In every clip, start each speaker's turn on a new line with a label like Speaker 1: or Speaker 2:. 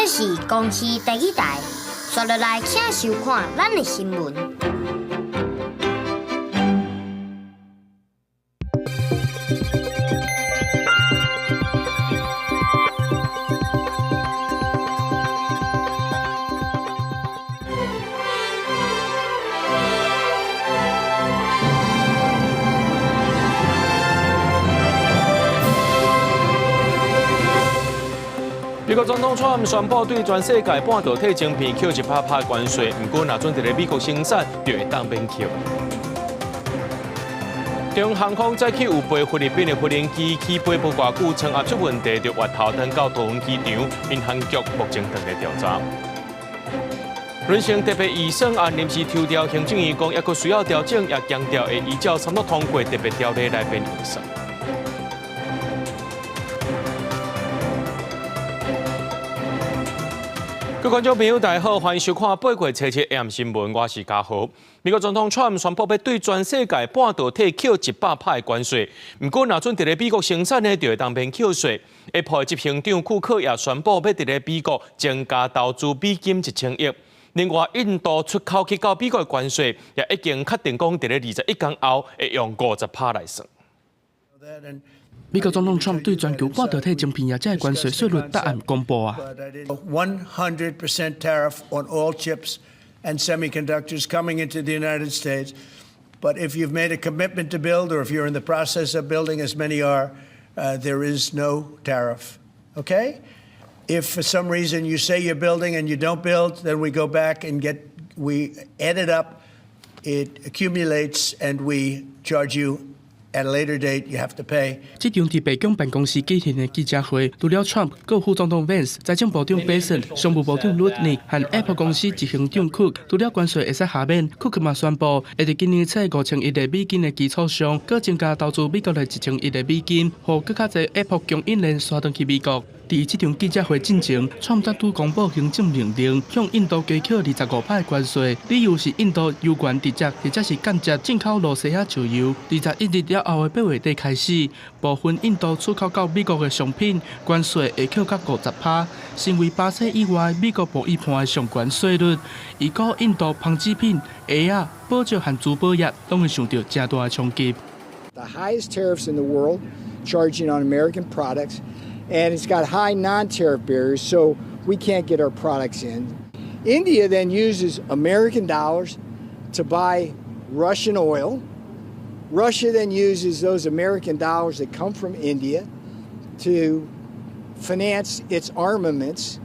Speaker 1: 這是公視第一台，紲落來請收看咱的新聞。
Speaker 2: 美國總統川普宣布對全世界半導體晶片扣100%關稅，毋過若準佇咧美國生產，就會當免扣。長榮航空早起有飛菲律賓的無人機起飛無偌久，艙壓出問題，就越頭轉到桃園機場，民航局目前正咧調查。輪成特別預算案臨時抽調，行政院講猶閣需要調整，也強調會依照三讀通過特別條例來編預算。各位觀眾朋友，大家好，歡迎收看《八月初七 AM 新聞》，我是嘉豪。美國總統川普宣布欲對全世界半導體扣100%的關稅，毋過若準佇咧美國生產的，就會當免扣稅。Apple 的執行長庫克也宣布欲佇咧美國增加投資美金1000億。另外，印度出口去到美國的關稅也已經確定講，佇咧21天後會用50%來算。
Speaker 3: 美國總統川普對全球半導體晶片業者的關稅稅率答案公布啊。
Speaker 4: 100% tariff on all chips and semiconductors coming into the United States. But if you've made a commitment to build, or if you're in the process of building, as many are, there is no tariff. Okay? If for some reason you say you're building and you don't build, then we go back and we add it up, it accumulates, and we charge you. At a later date, you have to pay.
Speaker 3: 這場佇白宮辦公室舉行的記者會，除了 Trump、閣副總統 Vance、財政部長 Bessent、商務部長 Lutnick 和 Apple 公司執行長 Cook，除了關稅會使減免，Cook 嘛宣布會佇今年初5000億的美金的基礎上，閣增加投資美國的1000億的美金，予閣較濟 Apple 供應鏈徙轉去美國。佇這場記者會進前，川普才拄公布行政命令，向印度加扣25%的關稅，理由是印度油權直接或者是間接進口羅西亞石油。21日了後的8月底開始，部分印度出口到美國的商品關稅會扣到50%，成為巴西以外美國貿易判的上懸稅率。預估印度紡織品、鞋仔、寶石和珠寶業攏會受著誠大的衝擊。
Speaker 5: The highest tariffs in the world charging on American products. And it's got high non-tariff barriers, so we can't get our products in. India then uses American dollars to buy Russian oil. Russia then uses those American dollars that come from India to finance its armaments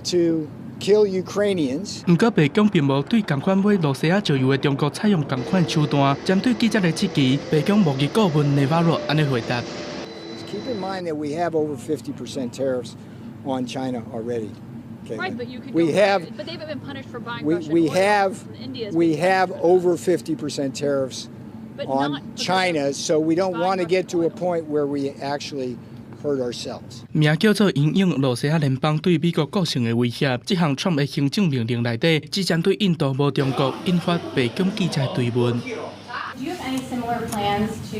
Speaker 5: to kill Ukrainians.
Speaker 3: 毋過白宮並無對仝款買羅西亞石油的中國採用仝款手段。針對記者的質疑，白宮貿易顧問內瓦羅按呢回答。
Speaker 5: Keep in mind that we have over 50% tariffs on China already. Okay.
Speaker 6: Right, but you could
Speaker 5: We
Speaker 6: go
Speaker 5: have,
Speaker 6: but they've been punished for buying
Speaker 5: we,
Speaker 6: Russian
Speaker 5: we
Speaker 6: oil.
Speaker 5: have,
Speaker 6: India
Speaker 5: we have over 50% tariffs
Speaker 6: But
Speaker 5: on
Speaker 6: not because
Speaker 5: China, so we don't
Speaker 6: buying
Speaker 5: want to get to a
Speaker 6: Russian oil.
Speaker 5: point where we actually hurt ourselves.
Speaker 3: 名叫做因應羅西亞聯邦對美國構成的威脅，這項川普的行政命令內底，只針對印度無中國，引發白宮記者追問。
Speaker 6: Do you have any similar plans to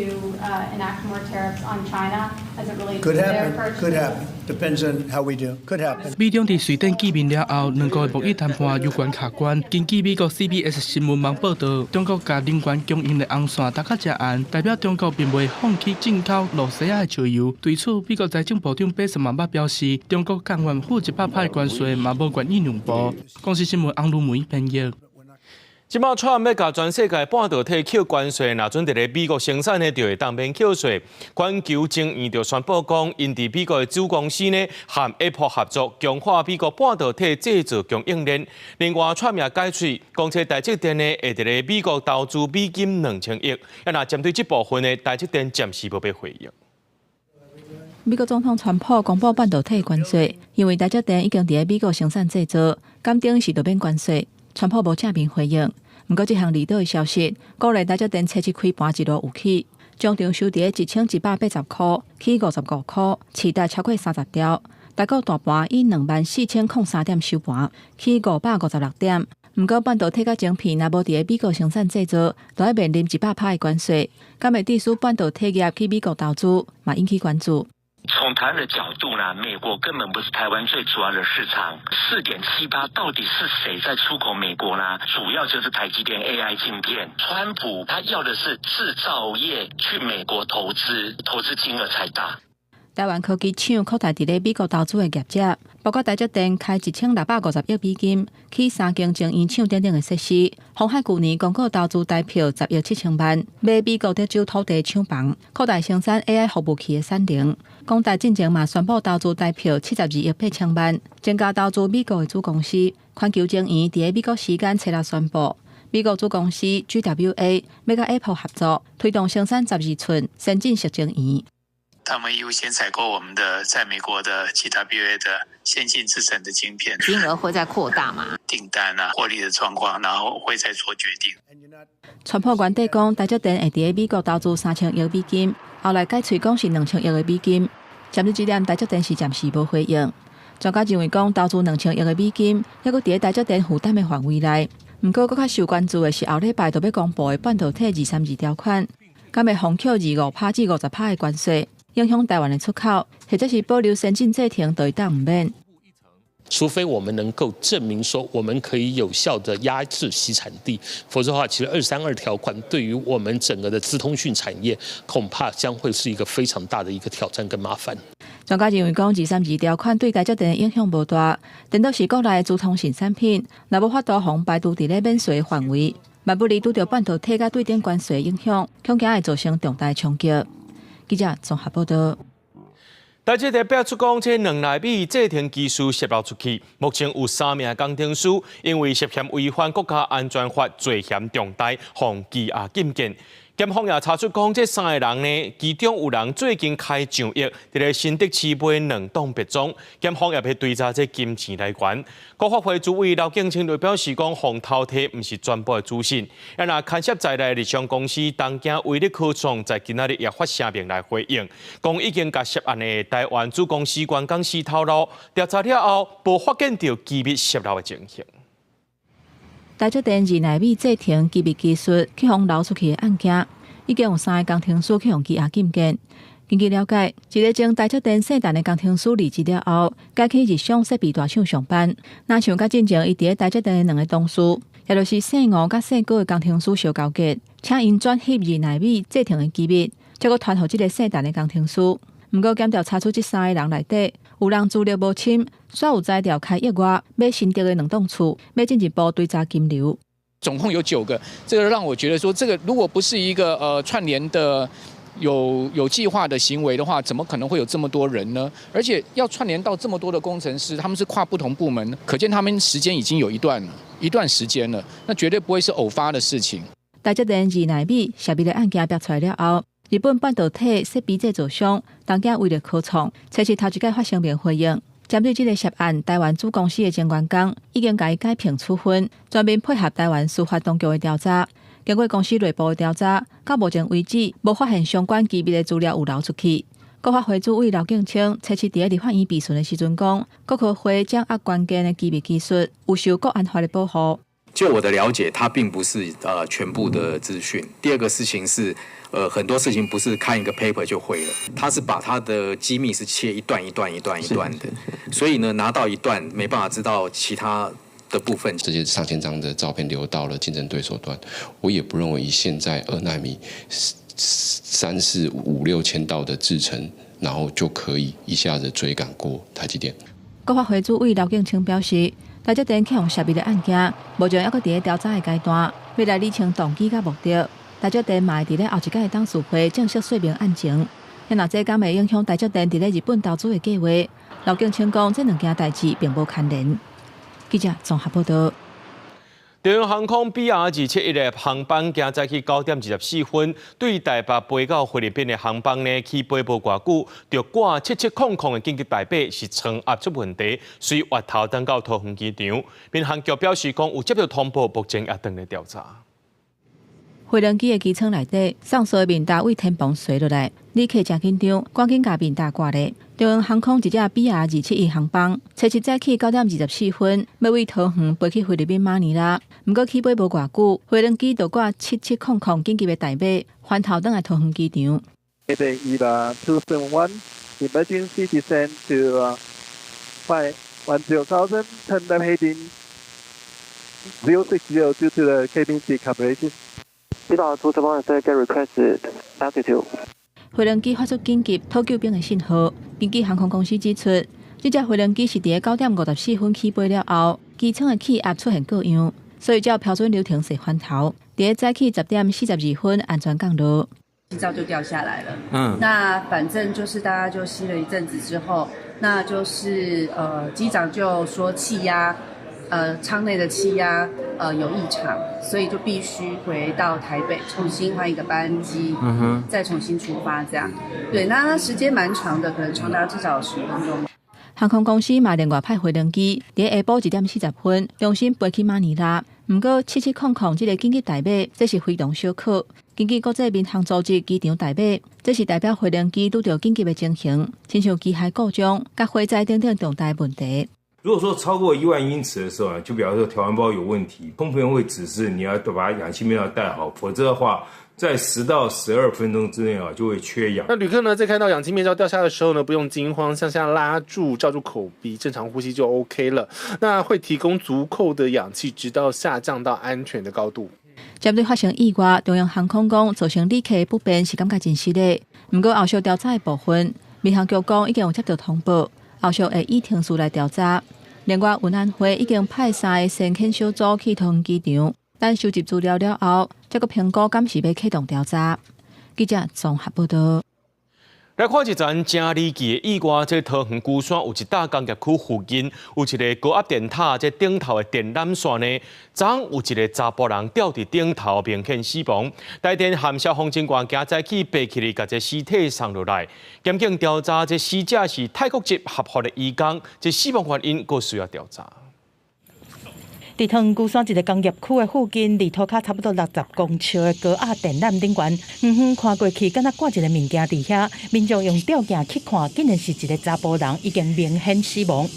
Speaker 6: enact more tariffs on China as it relates
Speaker 4: Could
Speaker 6: to their
Speaker 4: happen.
Speaker 6: purchases?
Speaker 4: Could happen. Depends on how we do. Could happen.
Speaker 3: 美中佇瑞典見面了後，兩國的貿易談判猶懸卡關。根據美國 CBS 新聞網報導，中國共能源供應的紅線踏較誠絚，代表中國並袂放棄進口羅西亞的石油。對此，美國財政部長貝斯曼表示，中國甘願付100%的關稅，嘛無願意讓步。公視新聞翁如梅編譯。
Speaker 2: 這擺川普欲共全世界半導體扣關稅，若準佇咧美國生產的，就會當免扣稅。環球晶圓就宣布講，𪜶佇美國的子公司呢，和 Apple 合作，強化美國半導體製造供應鏈。另外，川普也解喙，講這台積電呢會佇咧美國投資美金2000億。啊，若針對這部分呢，台積電暫時無欲回應。
Speaker 7: 美國總統川普公布半導體關稅，因為台積電已經佇咧美國生產製造，敢等於是就免關稅。川普無正面回應。毋過，這項利好的消息，鼓勵台積電初七開盤一路有起，終場收佇1180箍，起55箍，市值超過30兆。台股大盤以24,003點收盤，起556點。毋過，半導體佮晶片若無佇咧美國生產製造，就愛面臨100%的關稅，敢會致使半導體業去美國投資，嘛引起關注。
Speaker 8: 從台灣的角度呢，美國根本不是台灣最主要的市場。4.78到底是誰在出口美國呢？主要就是台積電 AI 晶片。川普他要的是製造業去美國投資，投資金額才大。
Speaker 7: 台灣科技廠擴大佇咧美國投資的業者，包括台積電開1650億美金起三間晶圓廠等等的設施。鴻海舊年公告投資台票10億7千萬，買美國德州土地廠房，擴大生產 AI 服務器的產能。廣達進前嘛宣布投資台票72億8千萬，增加投資美國的子公司。環球晶圓佇咧美國時間初六宣布，美國子公司 GWA 欲佮 Apple 合作，推動生產12寸先進矽晶圓。
Speaker 9: 他們優先採購我們的在美國的 GWA 的先進製程的晶片，
Speaker 10: 金額會再擴大嗎？
Speaker 9: 訂單啊，獲利的狀況，然後會再做決定。
Speaker 7: 川普原底講，台積電會佇咧美國投資3000億美金，後來改喙講是2000億的美金。針對這點，台積電是暫時無回應。專家認為講，投資2000億的美金，猶閣佇咧台積電負擔的範圍內。毋過，閣較受關注的是後禮拜就欲公布的半導體二三二條款，敢會予扣25趴至50趴的關稅，影響台灣的出口，或者是保留先進製程就會當毋免。
Speaker 11: 除非我們能夠證明說我們可以有效的壓制洗產地，否則的話，其實232條款對於我們整個的資通訊產業，恐怕將會是一個非常大的一個挑戰跟麻煩。
Speaker 7: 專家認為講，二三二條款對台積電的影響無大，顛倒是國內的資通訊產品，若無法度予排除佇咧免稅的範圍，萬不利拄著半導體佮對等關稅影響，恐驚會造成重大衝擊。記者綜合報道。
Speaker 2: 台積電表出講，這2納米製程技術洩露出去，目前有三名工程師因為涉嫌違反國家安全法，罪嫌重大，予羈押禁見。檢方也查出講，這三个人呢，其中有人最近開上億，佇咧新竹市買兩棟別莊。檢方也欲追查這金錢來源。國發會主委劉建清就表示講，予偷提毋是全部的資訊。啊，若牽涉在內日商公司東京威力科創在今仔日也發聲明來回應，講已經共涉案的台灣子公司員工死頭路調查了後，無發現著機密洩露的情形。
Speaker 7: 台積電2納米製程機密技術去予流出去的案件，已經有三个工程師去予羈押禁見。根據了解，一个前台積電聖誕的工程師離職了後，改去日商設備大廠上班。若像佮進前伊佇咧台積電的兩个同事，也就是姓吳佮姓郭的工程師相勾結，請𪜶轉翕2納米製程的機密，才閣傳予這个姓陳的工程師。毋過檢調查出這三个人內底，有人資歷無深，煞有才調開億外買新竹的兩棟厝，欲進一步追查金流。
Speaker 12: 總共有九個，這個讓我覺得說，這個如果不是一個串聯的有計劃的行為的話，怎麼可能會有這麼多人呢？而且要串聯到這麼多的工程師，他們是跨不同部門，可見他們時間已經有一段時間了，那絕對不會是偶發的事情。
Speaker 7: 台積電2納米洩密的案件爆出來了後，日本半導體設備製造商東京威力科創，初七頭一擺發聲明回應，針對這个涉案台灣子公司的前員工，已經共伊解聘處分，全面配合台灣司法當局的調查。經過公司內部的調查，到目前為止，無發現相關機密的資料有流出去。國發會主委劉建清初七佇咧立法院備詢的時陣講，國科會掌握關鍵的機密技術，有受國安法的保護。
Speaker 13: 就我的了解，它並不是全部的資訊。第二個事情是，很多事情不是看一個 paper 就會了，他是把他的機密是切一段一段一段一段的，所以呢，拿到一段沒辦法知道其他的部分。
Speaker 14: 這些上千張的照片流到了競爭對手端，我也不認為以現在2納米三四五六千道的製程，然後就可以一下子追趕過台積電。
Speaker 7: 國發會主委劉建清表示，台積電去予洩密的案件，目前猶閣佇咧調查的階段，欲來理清動機佮目的。台積電嘛會佇咧後一屆的董事會正式說明案情。若這敢會影響台積電佇咧日本投資的計劃？劉建清講，這兩件代誌並無牽連。記者綜合報道。
Speaker 2: 長榮航空 BR 271的航班，今早起9點24分，對台北飛到菲律賓的航班呢，起飛無偌久，就掛7700的緊急代碼是艙壓出問題，隨越頭轉到桃園機場。民航局表示講，有接到通報，目前也正咧調查。
Speaker 7: 飛行機的機艙內底，送趖的面罩對天棚垂落來，旅客誠緊張，趕緊共面罩掛咧。長榮航空一隻 BR 271航班，初七早起9點24分，欲對桃園飛去菲律賓馬尼拉，毋過起飛無偌久，飛行機就掛7700緊急的代碼，翻頭轉來桃園機場。
Speaker 10: EVA 271, emergency descent to 10,000, turn left heading 060 due to the cabin decompression.
Speaker 15: EVA 271, say request altitude.
Speaker 7: 飛行機發出緊急討救兵的信號。根據航空公司指出，這架飛行機是佇9點54分起飛了後，機艙的氣壓出現過樣，所以照標準流程踅翻頭，佇早起10點42分安全降落。
Speaker 16: 氣罩就掉下來了。那反正就是大家就吸了一陣子之後，那就是機長就說氣壓，艙內的氣壓有異常，所以就必須回到台北重新換一個班機，再重新出發這樣。對，那時間蠻長的，可能長達至少10分鐘。
Speaker 7: 航空公司嘛另外派飛行機，佇下晡1點40分重新飛去馬尼拉。毋過7700這个緊急代碼，這是非同小可。根據國際民航組織機場代碼，這是代表飛行機拄著緊急的情形，親像機械故障、佮火災等等重大問題。
Speaker 17: 如果說超過1萬英尺的時候呢，就表示說調溫包有問題，空服員會指示你要把氧氣面罩戴好，否則的話，在10到12分鐘之內啊，就會缺氧。
Speaker 18: 那旅客呢，在看到氧氣面罩掉下的時候呢，不用驚慌，向下拉住，罩住口鼻，正常呼吸就 OK 了。那會提供足夠的氧氣，直到下降到安全的高度。
Speaker 7: 針對發生意外，長榮航空講造成旅客不便是感覺真失禮。毋過後續調查的部分，民航局講已經有接到通報，後續會依程序來調查。另外，運安會已經派三个先遣小組去桃園機場，等收集資料了後，才閣評估敢是欲啟動調查。記者綜合報道。
Speaker 2: 來看一樁真離奇的意外，這桃園龜山有一搭工業區附近有一个高壓電塔，這頂頭的電纜線呢，昨有一个查埔人吊佇頂頭，明顯死亡。台電和消防人員今早起爬起來，共這屍體送落來。檢警調查，這死者是泰國籍合法的移工，這死亡原因閣需要調查。
Speaker 19: 佇桃園龜山一个工業區的附近，離塗跤差不多60公尺的高壓電纜頂懸，遠遠看過去，敢若掛一个物件佇遐。民眾用吊鏡去看，竟然是一个查埔人，已經明顯死亡。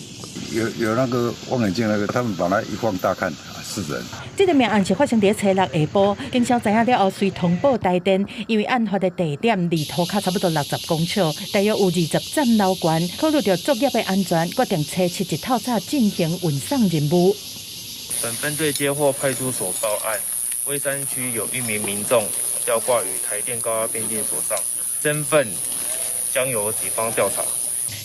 Speaker 20: 有那個望遠鏡，那個他們把它一放大看，是人。
Speaker 19: 這个命案是發生佇初六下晡，警消知影了後，隨通報台電，因為案發的地點離塗跤差不多60公尺，大約有20層樓懸，考慮著作業的安全，決定初七一透早進行運送任務。
Speaker 21: 本分隊接獲派出所報案，龜山區有一名民眾吊掛於台電高壓變電所上，身份將由警方調查。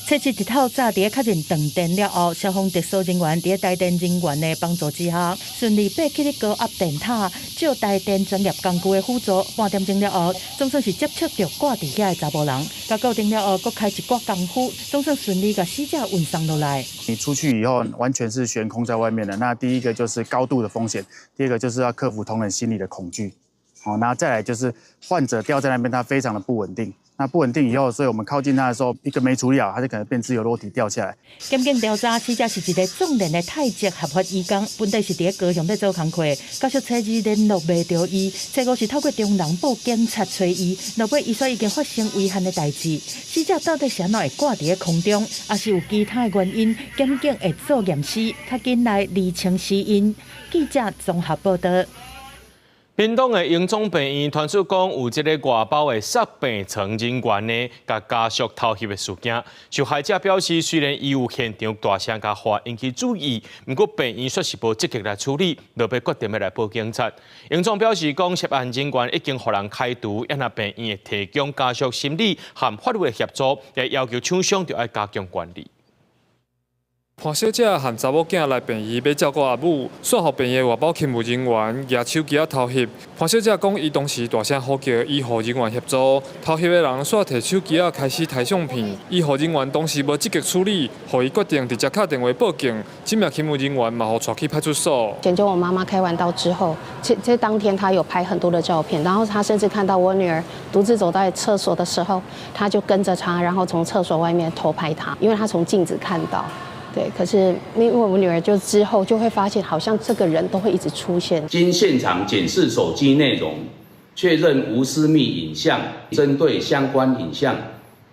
Speaker 19: 初七一透早，佇確認斷電了後，消防特搜人員佇台電人員的幫助之下，順利爬起高壓電塔，借台電專業工具的輔助，半點鐘了後，總算是接觸著掛佇遐的查埔人。共固定了後，閣開一寡工夫，總算順利共死者運送落來。
Speaker 22: 你出去以後，完全是懸空在外面的。那第一個就是高度的風險，第二個就是要克服同仁心理的恐懼。好，那再來就是患者吊在那邊，他非常的不穩定。那不穩定以後，所以我們靠近他的時候，一個沒處理好，他就可能變自由落體掉下來。
Speaker 19: 檢警調查，死者是一个壯年的泰籍合法移工，本底是佇高雄咧做工課，家屬初二聯絡袂著伊，初五是透過中人報警察揣伊，落尾伊說已經發生遺憾的代誌。死者到底是按怎會掛佇空中，抑是有其他的原因？檢警會做驗屍，較緊來釐清死因。記者綜合報道。
Speaker 2: 屏東的榮總病院傳出講，有這个外包的殺病床人員呢，共家屬偷翕的事件。受害者表示，雖然伊有現場大聲共喊引起注意，毋過病院卻是無積極來處理，落尾決定欲來報警察。榮總表示講，涉案人員已經予人開除，抑若病院會提供家屬心理和法律的協助，也要求廠商著愛加強管理。
Speaker 23: 潘小姐和查某囝來病院欲照顧阿母，煞予病院外包勤務人員舉手機仔偷翕。潘小姐講，伊當時大聲呼叫醫護人員協助，偷翕的人煞提手機仔開始拍相片。醫護人員當時無積極處理，予伊決定直接敲電話報警。這名勤務人員嘛予帶去派出所。
Speaker 24: 拯救我媽媽開完刀之後，這當天他有拍很多的照片，然後他甚至看到我女兒獨自走在廁所的時候，他就跟着她，然後從廁所外面偷拍她，因為他從鏡子看到。對，可是因為我女兒就之後就會發現，好像這個人都會一直出現。
Speaker 25: 經現場檢視手機內容，確認無私密影像，針對相關影像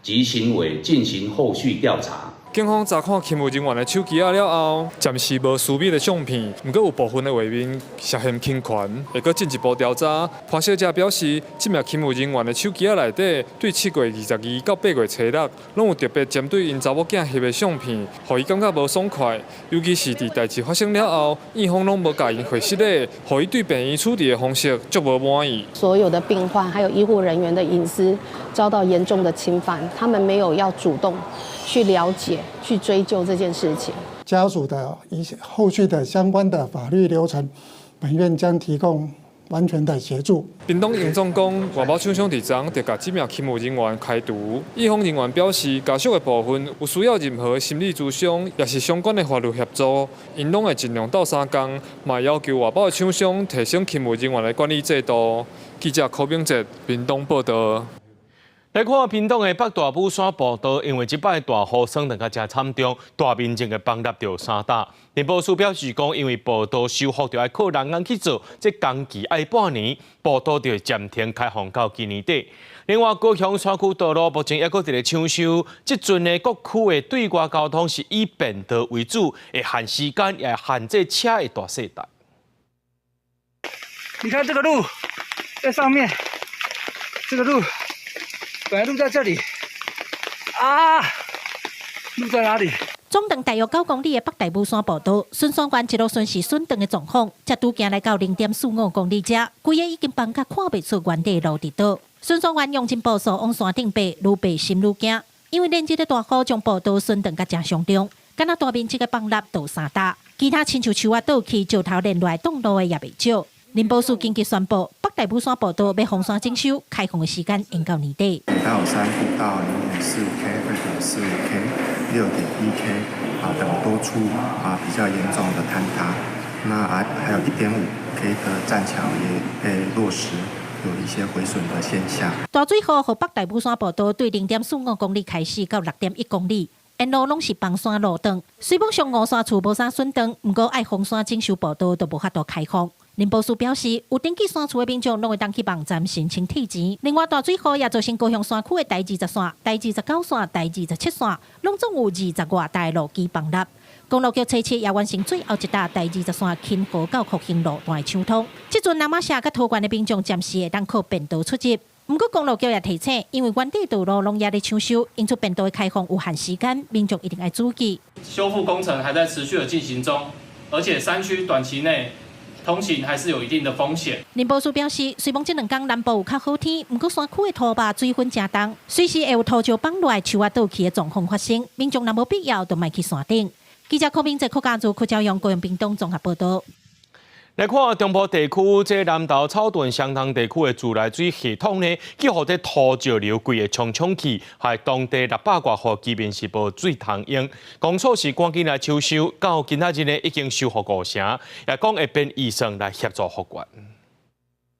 Speaker 25: 及行為進行後續調查。
Speaker 23: 警方查看勤務人員的手機仔了後，暫時無私密的相片，毋過有部分的畫面涉嫌侵權，會閣進一步調查。潘小姐表示，這名勤務人員的手機仔內底，對7月22到8月初6，攏有特別針對𪜶查某囝翕的相片，予伊感覺無爽快。尤其是佇代誌發生了後，院方攏無共𪜶回失禮，予伊對病院處置的方式足無滿意。
Speaker 24: 所有的病患還有醫護人員的隱私遭到嚴重的侵犯，他們沒有要主動去了解、去追究這件事情。
Speaker 1: 家屬的一些後續的相關的法律流程，本院將提供完全的協助。
Speaker 23: 屏東榮總講，外包廠商佇昨就共這名勤務人員開除。院方人員表示，家屬的部分有需要任何心理諮商，抑是相關的法律協助，𪜶攏會盡量鬥相共，嘛要求外包的廠商提升勤務人員的管理制度。記者柯明哲屏東報道。
Speaker 2: 來看屏東的北大武山步道，因為這擺大雨霜凍甲誠慘重，大面積的崩塌著三搭。林保署表示講，因為步道修復著愛靠人工去做，這工期愛半年，步道就會暫停開放到今年底。另外，高雄山區道路目前猶閣佇咧搶修，這陣呢各區的對外交通是以便道為主，會限時間，也會限制車的大細台。
Speaker 3: 你看這個路在上面，這個路。本來路在這裡，啊，路在哪裡？
Speaker 4: 總長大約9公里的北大武山步道，巡山員一路巡視損斷的狀況，才拄行來到0.45公里遮，規个已經崩甲看袂出原底路佇佗。巡山員用盡步數往山頂爬，愈爬心愈驚，因為連日的大雨將步道損斷甲誠傷重，敢若大面積的崩塌就三搭，其他親像樹仔倒去、石頭連落來擋路的也袂少。林保署緊急宣布，北大武山步道欲封山整修，開放的時間延到年底。
Speaker 5: 大武山步道0.45 K、2.45 K、6.1 K 啊等多處啊比較嚴重的坍塌，那還有1.5 K 的棧橋也被落石，有一些毀損的現象。
Speaker 4: 大水雨予北大武山步道對0.45公里開始到6.1公里。沿路攏是崩山路段，雖罔上五山處無啥損斷，毋過愛封山整修步道都無法度開放。林保署表示，有登記山厝的民眾攏會當去網站申請退錢。另外，大水雨也造成高雄山區的台20線、台29線、台27線，攏總有20外台路基崩塌。公路局初七也完成最後一搭台20線芹河到復興路段的搶通。這陣那瑪夏佮桃園的民眾暫時會當靠便道出入。毋過公路局也提醒，因為原底道路攏猶咧搶修，因此便道的開放有限時間，民眾一定愛注意。
Speaker 6: 修復工程還在持續的進行中，而且山區短期內通行還是有一定的風險。
Speaker 4: 林保署表示，雖罔這兩工南部有較好天，毋過山區的土壩水分誠重，隨時會有土石崩落來、樹仔倒去的狀況發生。民眾若無必要，就莫去山頂。記者柯明哲、柯家祖、柯昭陽、高雄屏東綜合報道。
Speaker 2: 來看中部地區，這南投草屯雙塘地區的自來水系統呢，去予這土石流規个衝衝去，害當地600外戶居民是無水通用。公所是趕緊來搶修，到今仔日呢已經修復五成，也講會編預算來協助復原。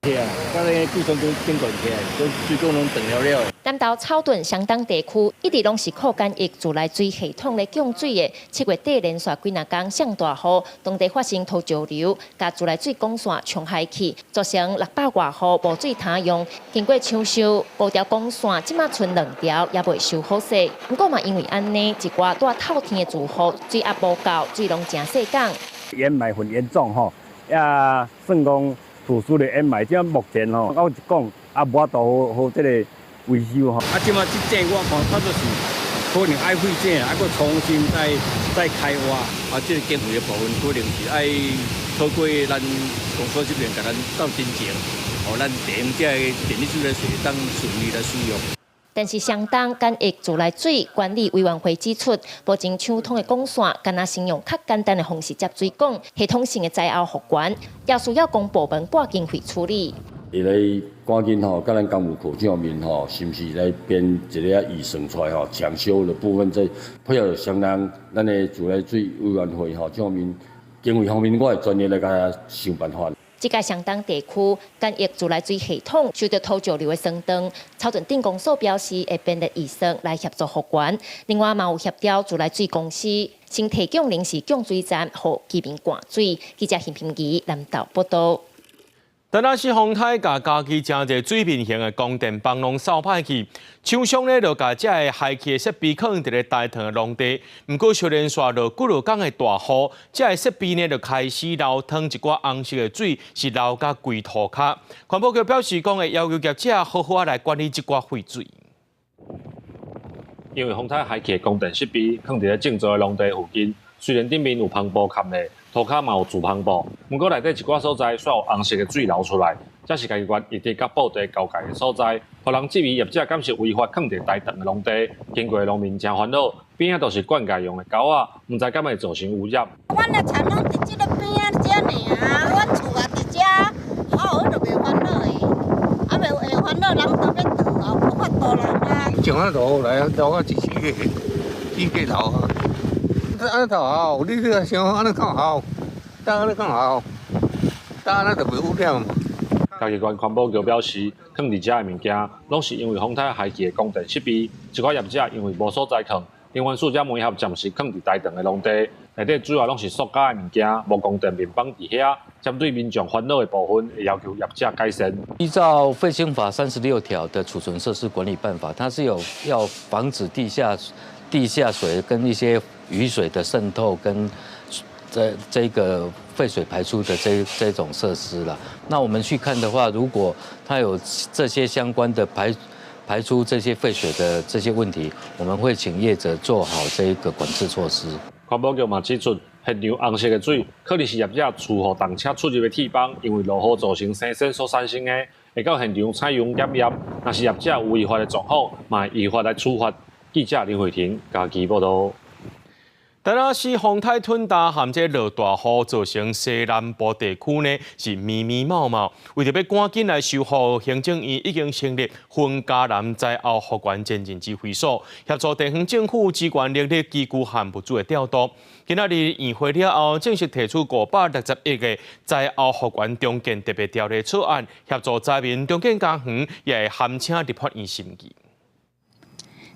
Speaker 25: 對啊，我咧規種都經過起來，都水管攏斷了了。
Speaker 26: 南投草屯雙塘地區一直攏是靠簡易自來水系統咧供水的。7月底連續幾若工上大雨，當地發生土石流，共自來水管線沖害去，造成600外戶無水通用。經過搶修，五條管線這馬賰兩條，猶未修好勢。毋過嘛，因為按呢，一寡蹛透天的住戶水壓無夠，水攏誠細港。
Speaker 27: 掩埋很嚴重吼，也算講。特殊的掩埋，這目前吼，我一講啊，無法度好好這個維修吼。
Speaker 25: 啊，這馬這井我看差不多是可能愛廢井，啊，閣重新再開挖。啊，這個經費的部分可能是愛透過咱公所這邊共咱鬥申請，予咱電這个電力自來水當順利來使用。
Speaker 26: 但是，雙東簡易自來水管理委員會指出，目前搶通的管線，敢若先用較簡單的方式接水管，系統性的災後復原，也需要公部門撥經費處理。
Speaker 28: 會來趕緊吼，佮咱工務課長面吼，是毋是來編一个預算出來吼，搶修的部分再配合雙東咱的自來水委員會吼，這方面經費方面，我會專業來共伊想辦法。
Speaker 26: 這屆雙東地區簡易自來水系統受到土石流的損斷，草屯鎮公所表示會編列預算來協助復原。另外，嘛有協調自來水公司先提供臨時供水站，予居民灌水。記者陳品儀南投報道。
Speaker 2: 達那斯風颱共嘉義誠濟水面型的光電板攏掃歹去，廠商呢就共這个害去的設備囥佇咧大塘的農地，毋過小連續落幾落工的大雨，這个設備呢就開始流淌一寡紅色的水，是流甲規塗跤。環保局表示講會要求業者好好仔來管理這寡廢水。
Speaker 8: 因為風颱害去的光電設備囥佇咧種植的農地附近，雖然頂面有帆布崁咧。塗跤嘛有苧帆布，毋過內底一寡所在煞有紅色的水流出來，這是嘉義縣一直佮布袋交界的所在，予人質疑業者敢是違法囥佇大塘的農地。經過農民誠煩惱，邊仔都是灌溉用的溝仔，毋知敢會造成污染。
Speaker 9: 阮的田攏佇這个邊仔遮爾，阮厝也佇遮，好，就袂煩惱的，啊袂會煩惱，人都欲倒啊，無法度啦啊。
Speaker 10: 上啊落來啊，落啊一時個，一個流啊。按呢頭好，你這個想按呢較好，但按呢較好，但按呢就袂污染。
Speaker 8: 嘉義縣環保局表示，囥佇遮的物件，攏是因為風颱害去的供電設備，一寡業者因為無所在囥，能源署才媒合暫時囥佇大塘的農地，內底主要攏是塑膠的物件，無光電面板佇遐，針對民眾煩惱的部分，會要求業者改善。
Speaker 11: 依照廢興法36條的儲存設施管理辦法，它是有要防止地下水跟一些雨水的滲透跟這個廢水排出的這種設施啦。那我們去看的話，如果它有這些相關的排出這些廢水的這些問題，我們會請業者做好這個管制措施。
Speaker 8: 環保局嘛指出，現場紅色的水可能是業者厝予動車出入的鐵枋，因為落雨造成生鏽所產生的，會到現場採樣檢驗。若是業者有違法的狀況，嘛會依法來處罰。記者林慧婷嘉義報導。
Speaker 2: 達那斯風颱吞大含這落大雨，造成西南部地區呢是密密茂茂。為著欲趕緊來修復，行政院已經成立分嘉南災後復原前進指揮所，協助地方政府支援人力機具和物資的調度。今仔日院會了後，正式提出560億的災後復原重建特別條例草案，協助災民重建家園，也會函請立法院審議。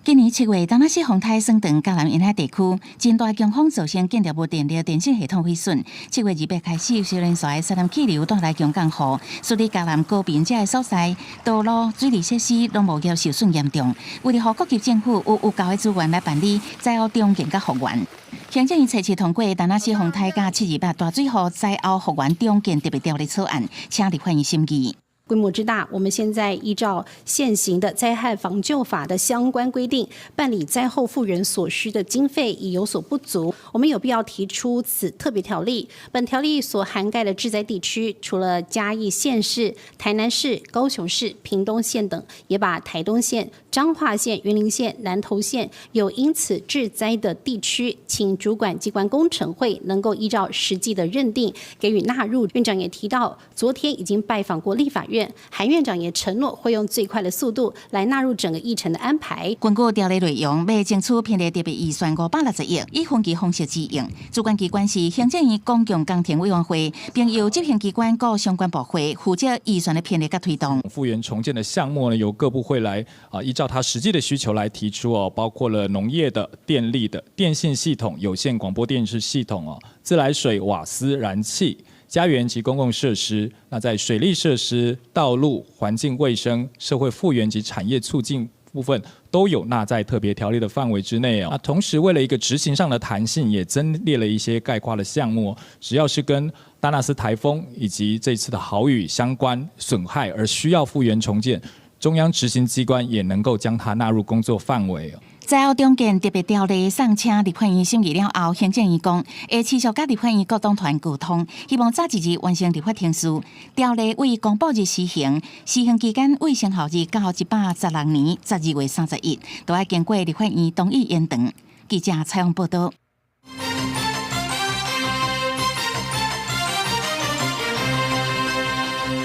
Speaker 12: 今年7月，達那斯風颱掃斷嘉南沿海地區，真大強風造成建築物電力、電信系統毀損。7月28開始，小連續的西南氣流帶來強降雨，使得嘉南高屏這个所在道路、水利設施攏無業受損嚴重。為著予各級政府有有夠的資源來辦理災後重建佮復原，行政院初七通過達那斯風颱佮7·28大水禍災後復原重建特別條例草案，請立法院審議。
Speaker 13: 規模之大，我們現在依照現行的災害防救法的相關規定，辦理災後復原所需的經費已有所不足，我們有必要提出此特別條例。本條例所涵蓋的致災地區，除了嘉義縣市、台南市、高雄市、屏東縣等，也把台東縣、彰化縣、雲林縣、南投縣有因此致災的地區，請主管機關工程會能夠依照實際的認定給予納入。院長也提到，昨天已經拜訪過立法院。韓院長也承諾會用最快的速度來納入整個議程的安排。
Speaker 12: 根據條例內容，欲爭取編列特別預算560億，以分期方式支應。主管機關是行政院公共工程委員會，並由執行機關各相關部會負責預算的編列佮推動。
Speaker 14: 復原重建的項目呢，由各部會來啊，依照他實際的需求來提出哦，包括了農業的、電力的、電信系統、有線廣播電視系統哦、自來水、瓦斯、燃氣。家園及公共設施，那在水利設施、道路、環境衛生、社會復原及產業促進部分，都有納在特別條例的範圍之內哦。那同時，為了一個執行上的彈性，也增列了一些概括的項目，只要是跟達納斯颱風以及這次的豪雨相關損害而需要復原重建，中央執行機關也能夠將它納入工作範圍。
Speaker 12: 災後重建特別條例送請立法院審議了後，行政院講會持續佮立法院各黨團溝通，希望早一日完成立法程序。條例對公布日施行，施行期間對生效日到116年12月31日，都愛經過立法院同意延長。記者採訪報導。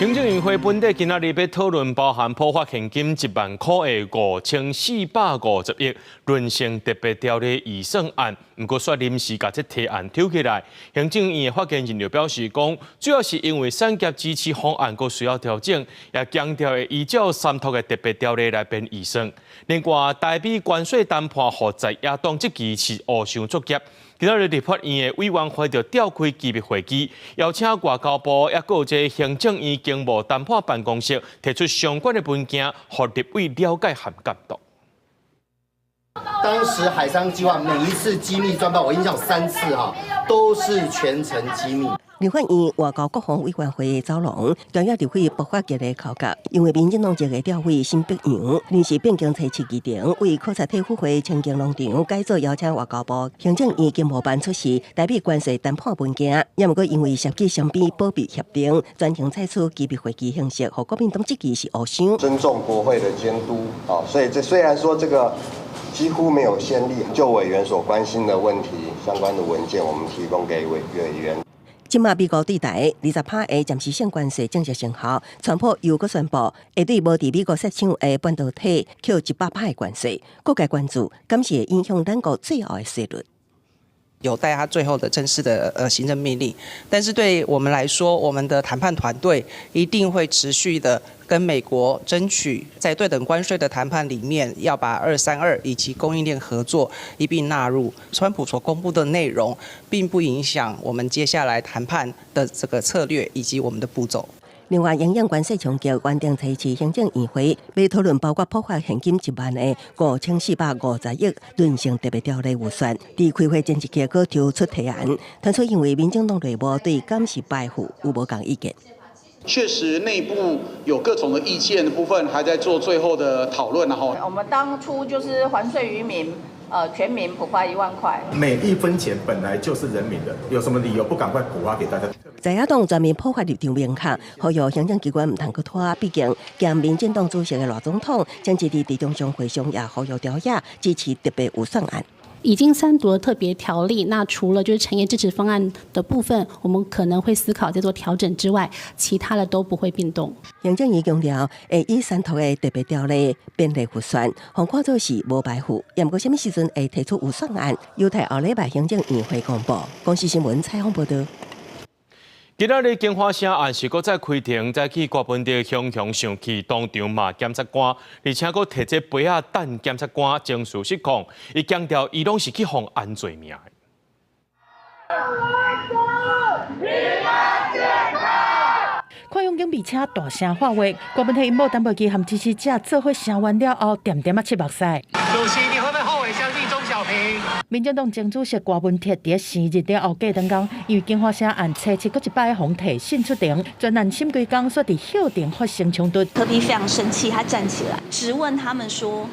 Speaker 2: 行政院會本底今仔日欲討論包含普發現金1萬箍的5450億崙成特別條例預算案，毋過煞臨時共這提案抽起來。行政院的發言人就表示講，主要是因為產業支持方案閣需要調整，也強調會依照三讀的特別條例來編預算。另外，台美關稅談判予在野黨質疑是烏箱作業。今仔日立法院的委員會就召開機密會議，邀請外交部，抑閣有這行政院經經貿談判辦公室提出相關的文件，予立委了解和監督。
Speaker 7: 當時海商計劃每一次機密專報，我印象3次哈，都是全程機密。
Speaker 15: 立法院外交國防委員會走廊，專業立委爆發激烈口角，因為民進黨籍的召委沈伯洋臨時變更初七議程，為考察退輔會清境農場改做邀請外交部行政院經貿辦出席台美關稅談判文件，也毋過因為涉及雙邊保密協定，全程採取機密會議形式，予國民黨質疑是烏傷。
Speaker 16: 尊重國會的監督，啊，所以這雖然說這個幾乎沒有先例，就委員所關心的問題相關的文件，我們提供給委員。
Speaker 15: 這馬美國對台20%的暫時性關稅正式生效，川普又閣宣布會對無佇美國設廠的半導體扣100%的關稅，各界關注，敢是會影響咱國最後的稅率。
Speaker 17: 有待他最後的正式的行政命令，但是對我們來說，我們的談判團隊一定會持續的跟美國爭取，在對等關稅的談判裡面，要把232以及供應鏈合作一併納入。川普所公布的內容，並不影響我們接下來談判的這個策略以及我們的步驟。
Speaker 15: 另外，營養關稅衝擊原定初七行政院會欲討論包括普發現金1萬的5450億閏性特別條例預算，佇開會前一刻閣提出提案，傳出因為民進黨內部對敢是敗付有無仝意見。
Speaker 18: 確實內部有各種的意見的部分，還在做最後的討論。然後
Speaker 20: 我們當初就是還稅於民，全民普發1萬塊。
Speaker 21: 每一分錢本來就是人民的，有什麼理由不趕快普發給大家？
Speaker 15: 在野黨全面普發立場明確，呼籲行政機關毋通閣拖。畢竟，兼民進黨主席的賴總統，前一日佇中常會上也呼籲朝野支持特別預算案。
Speaker 13: 已經三讀了特別條例，那除了就是產業支持方案的部分，我們可能會思考再做調整之外，其他的都不會變動。
Speaker 15: 行政院強調，會以三讀的特別條例編列預算，予看做是無排富。也毋過，啥物時陣會提出預算案，有待後禮拜行政院會公布。公視新聞採訪報導。
Speaker 2: 今仔日京華城案是閣再開庭，早起郭文哲雄雄生氣，當場罵檢察官，而且閣提這杯仔等檢察官情緒失控，伊強調伊攏是去予安罪名。
Speaker 19: 平安健康。看向警備車大聲喊話，郭文哲𪜶某陳佩琪和支持者做伙聲援了後，恬恬仔拭目屎。
Speaker 22: 主席，你會不會後悔相信鍾小平？
Speaker 19: 民進黨前主席郭文鐵佇生日了後隔兩工，因為京華城案初七閣一擺予提訊出庭，全案審規工煞佇休庭發生衝突。
Speaker 29: 柯 P 非常生氣，他站起來質問他們說：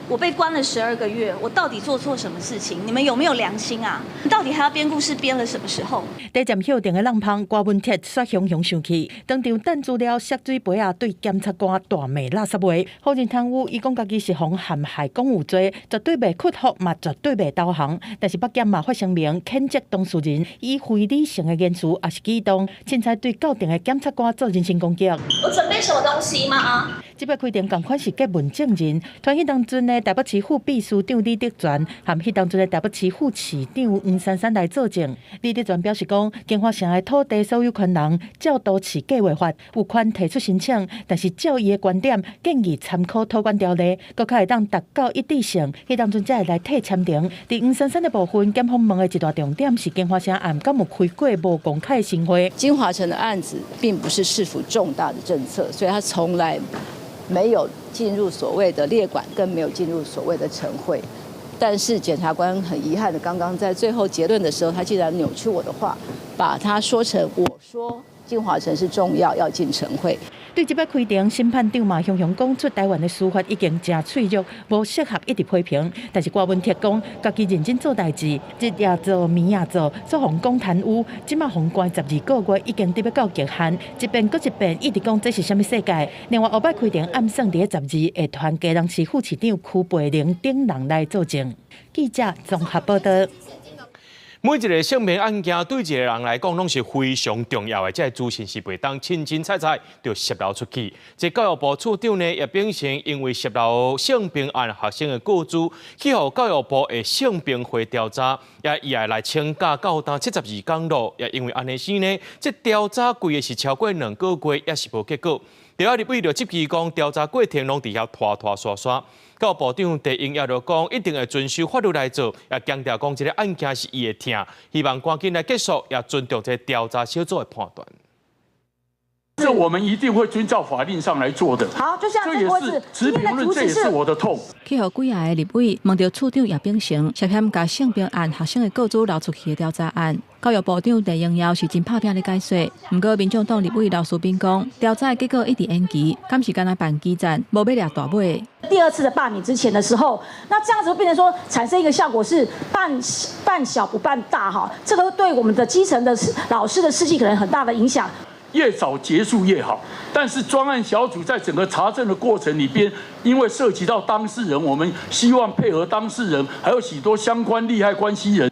Speaker 29: 我被關了12個月，我到底做錯什麼事情？你們有沒有良心啊？你到底還要編故事編了什麼時候？
Speaker 19: 佇佔休庭的廊旁，郭文鐵煞雄雄生氣，當場擲資料、摔水杯仔，對檢察官大罵垃圾話，否認貪污，伊講家己是予陷害講有罪，絕對袂屈服，嘛絕對袂投降。但是北檢嘛發聲明譴責當事人以非理性的言辭抑是舉動，凊彩對到庭的檢察官做人身攻擊。
Speaker 29: 我準備什麼東西嗎？
Speaker 19: 這擺開庭仝款是詰問證人，傳彼當陣的台北市副秘書長李德全，和彼當陣的台北市副市長黃珊珊來作證。李德全表示講，京華城的土地所有權人照都市計劃法有權提出申請，但是照伊的觀點，建議參考土管條例，閣較會當達到一致性。彼當陣才會來替簽呈。佇黃珊珊的部分，檢方問的一大重點是京華城案敢有開過無公開的審會。
Speaker 30: 京華城的案子並不是市府重大的政策，所以他從來沒有進入所謂的列管，更沒有進入所謂的懲會。但是檢察官很遺憾的，剛剛在最後結論的時候，他竟然扭曲我的話，把他說成我說京華城是重要，要進懲會。
Speaker 19: 對這擺開庭，審判長嘛雄雄講出台灣的司法已經誠脆弱，無適合一直批評。但是郭文鐵講，家己認真做代誌，日也做，暝也做，煞予講貪污，這馬予關12個月，已經得欲到極限，一遍閣一遍，一直講這是啥物世界。另外，後擺開庭暗算佇咧12會傳基隆市副市長邱培玲等人來作證。記者綜合報道。
Speaker 2: 每一个性平案件對一个人來講，攏是非常重要的。這个資訊是袂當凊凊彩彩就洩露出去。這教育部處長呢，葉秉成因為洩露性平案學生的個資，去予教育部的性平會調查，也伊也來請假到今72工咯。也因為按呢時呢，這調查規个是超過2個月，也是無結果。朝野立委就質疑講，調查過程攏佇遐拖拖沙沙。教育部長陳英也就講，一定會遵守法律來做，也強調講這个案件是伊會疼，希望趕緊來結束，也尊重這個調查小組的判斷。
Speaker 1: 這我們一定會遵照法令上來做的。
Speaker 3: 好，就像
Speaker 1: 這也是持平論，這也是我的痛。
Speaker 4: 去予幾个立委問著處長葉秉成涉嫌共性平案學生的個資流出去的調查案，教育部長鄭英耀是真拍拚咧解說。毋過民眾黨立委劉淑敏講，調查的結果一直延期，敢是干焦辦基站，無欲掠大尾。
Speaker 3: 第二次的罷免之前的時候，那這樣子會變成說產生一個效果是辦小不辦大哈，這個對我們的基層的老師的士氣可能很大的影響。
Speaker 1: 越早結束越好，但是專案小組在整個查證的過程裡邊，因為涉及到當事人，我們希望配合當事人，還有許多相關利害關係人。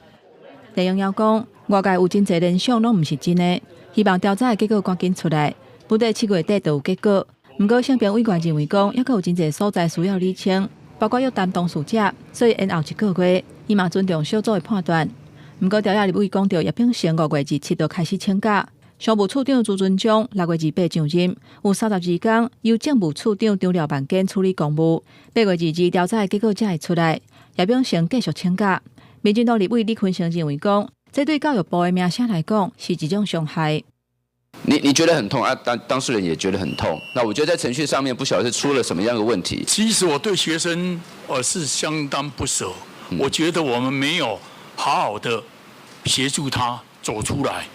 Speaker 4: 鄭英耀講，外界有真濟聯想攏毋是真的，希望調查的結果趕緊出來，本底7月底就有結果。毋過性平委員認為講，猶閣有真濟所在需要理清，包括約談當事者，所以延後一個月。伊嘛尊重小組的判斷。毋過朝野立委講著葉秉成5月27就開始請假。商務處長朱春忠6月28上任，有32工由政務處長張廖萬堅處理公務。8月22調查的結果才會出來。葉秉成繼續請假。民進黨立委李坤城認為講，這對教育部的名聲來講是一種傷害。
Speaker 5: 你覺得很痛啊？當事人也覺得很痛。那我覺得在程序上面不曉得是出了什麼樣的問題。
Speaker 1: 其實我對學生我是相當不捨，我覺得我們沒有好好的協助他走出來。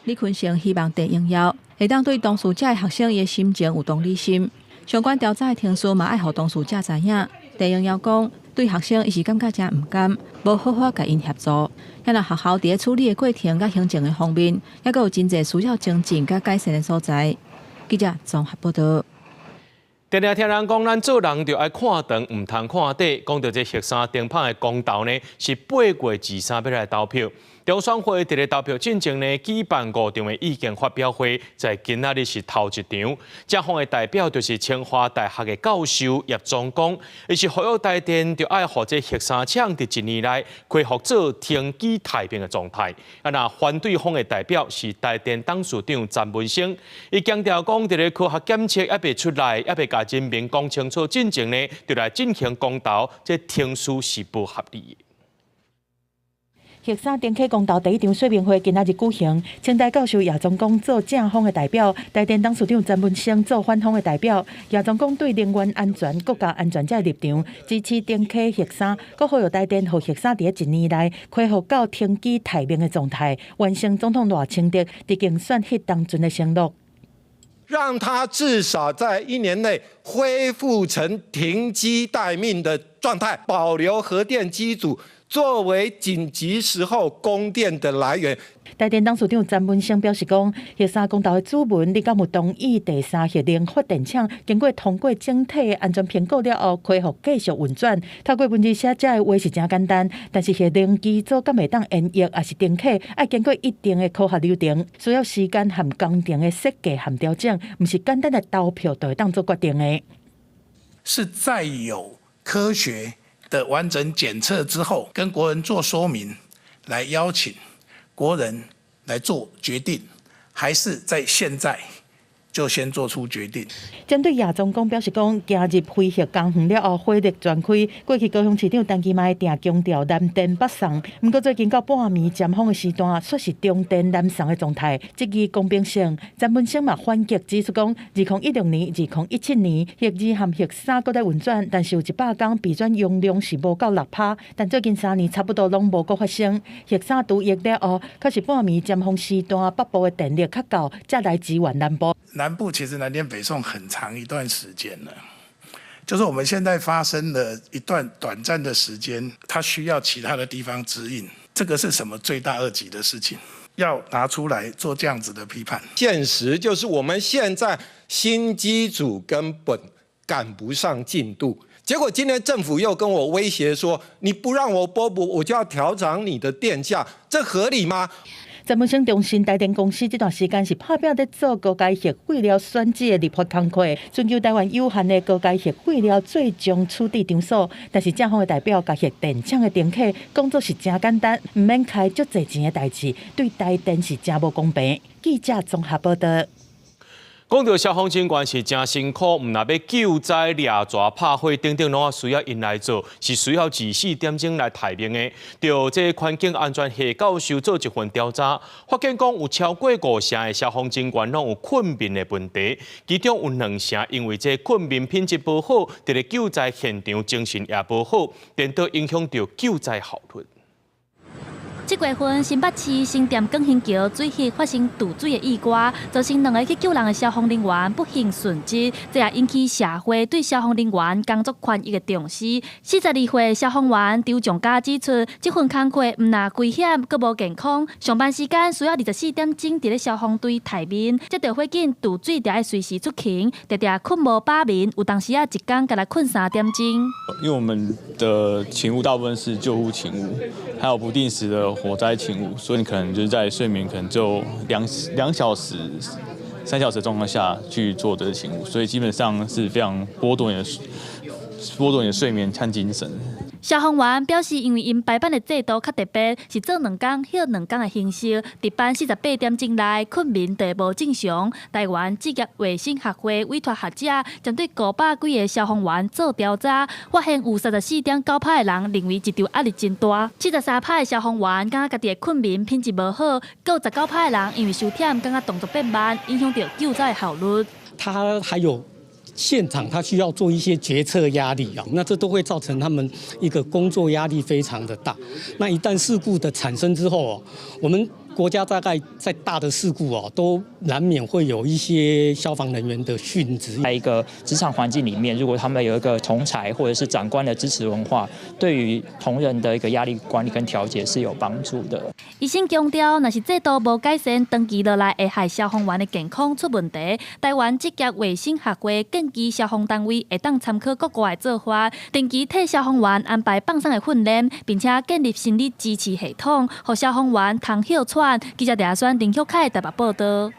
Speaker 4: 李坤城希望鄭英耀會當對當事者的學生的心情有同理心，相關調查的程序嘛愛予當事者知影。鄭英耀講，對學生伊是感覺誠毋甘，無好好共𪜶協助。遐若學校佇咧處理的過程佮行政的方面，猶閣有真濟需要精進佮改善的所在。記者綜合報導。
Speaker 2: 定定聽人講，咱做人就愛看長，毋通看短。講著這核三停麭的公投呢，是8月23欲來投票。中選會佇咧投票進前呢，舉辦五場的意見發表會，在今仔日是頭一場。正方的代表就是清華大學的教授葉宗光，伊是呼籲台電著愛予這核三廠佇一年內恢復做停機待命的狀態。啊，若反對方的代表是台電董事長詹文生，伊強調講，佇咧科學檢測猶未出來，猶未共人民講清楚進前呢，就來進行公投，這程序是無合理的。
Speaker 19: 核三重啟公投第一場說明會今仔日舉行，清大教授葉宗光做正方的代表，台電董事長詹文生做反方的代表。葉宗光對能源安全、國家安全這個立場支持重啟核三，閣呼籲台電予核三佇一年內恢復到停機待命的狀態，完成總統賴清德佇競選彼當陣的承諾。
Speaker 6: 讓他至少在一年內恢復成停機待命的狀態，保留核電機組作為緊急時候供電的來源。
Speaker 19: 台電董事長詹文生表示講，核三公投的主文，你敢有同意第三核能發電廠經過通過整體的安全評估了後，恢復繼續運轉？透過文字寫這个話是誠簡單，但是核能機組敢會當延役，抑是停啟，愛經過一定的科學流程，需要時間和工程的設計和調整，毋是簡單的投票就會當做決定的。
Speaker 23: 是在有科學的完整檢測之後，跟國人做說明，來邀請國人來做決定，還是在現在就先做出決定？
Speaker 19: 針對葉宗光表示講，行入非核家園了後，火力全開。過去高雄市長陳其邁定強調南電北送，毋過最近到半暝尖峰的時段，煞是中電南送的狀態，質疑公平性。詹文生嘛反擊指出講，2016年、2017年核二和核三閣在運轉，但是有100工備轉容量是無夠6%，但最近3年差不多攏無閣發生。核三除役了後，確實半暝尖峰時段北部的電力較夠，才來支援南部。
Speaker 23: 南部其實南電北送很長一段時間了，就是我們現在發生了一段短暫的時間，它需要其他的地方支應，這個是什麼罪大惡極的事情？要拿出來做這樣子的批判。
Speaker 6: 現實就是我們現在新機組根本趕不上進度，結果今天政府又跟我威脅說，你不讓我撥補，我就要調漲你的電價，這合理嗎？
Speaker 19: 詹文生重申，台電公司這段時間是拍拚佇做高階核廢料選址的立法工課，尋求台灣有限的高階核廢料最終處置場所。但是正方的代表共核電廠的重啟講做是誠簡單，毋免開足濟錢的代誌，對台電是誠無公平。記者綜合報導。
Speaker 2: 講著消防警官是誠辛苦，毋但欲救災、掠蛇、拍火等等，攏需要𪜶來做，是需要24點鐘來待命的。著這環境安全系教授做一份調查，發現講有超過五成的消防警官攏有睏眠的問題，其中有兩成因為這睏眠品質無好，佇咧救災現場精神也無好，顛倒影響著救災效率。
Speaker 8: 這月份新北市新店廣興橋水域發生墜水的意外，造成兩个去救人的消防人員不幸殉職，這也引起社會對消防人員工作權益的重視。42歲消防員張仲嘉指出，這份工課毋但危險，閣無健康，上班時間需要24點鐘佇咧消防隊待命，接著火警墜水，著愛隨時出勤，常常睏無飽眠，有當時仔一工干焦睏3點鐘。
Speaker 9: 因為我們的勤務大部分是救護勤務，還有不定時的火災勤務，所以你可能就是在睡眠可能就2小時、3小時的狀況下去做這個勤務，所以基本上是非常剝奪你的睡眠和精神。
Speaker 8: 消防員表示，因為𪜶排班的制度較特別，是做兩工歇兩工的形式，值班48點鐘內睏眠就會無正常。台灣職業衛生學會委託學者針對500幾个消防員做調查，發現有34.9%的人認為職場壓力真大，73%的消防員感覺家己的睏眠品質無好，閣有19%的人因為傷忝，感覺動作變慢，影響著救災的效率。
Speaker 10: 他還有現場他需要做一些決策壓力啊，那這都會造成他們一個工作壓力非常的大。那一旦事故的產生之後，我們國家大概在大的事故哦，都難免會有一些消防人員的殉職。
Speaker 11: 在一個職場環境裡面，如果他們有一個同儕或者是長官的支持文化，對於同仁的一個壓力管理跟調節是有幫助的。
Speaker 8: 醫生強調，若是制度無改善，長期落來會害消防員的健康出問題。台灣職業衛生學會建議消防單位會當參考國外的做法，定期替消防員安排放鬆的訓練，並且建立心理支持系統，予消防員通歇喘。記者鄭宣林旭凱台北報導。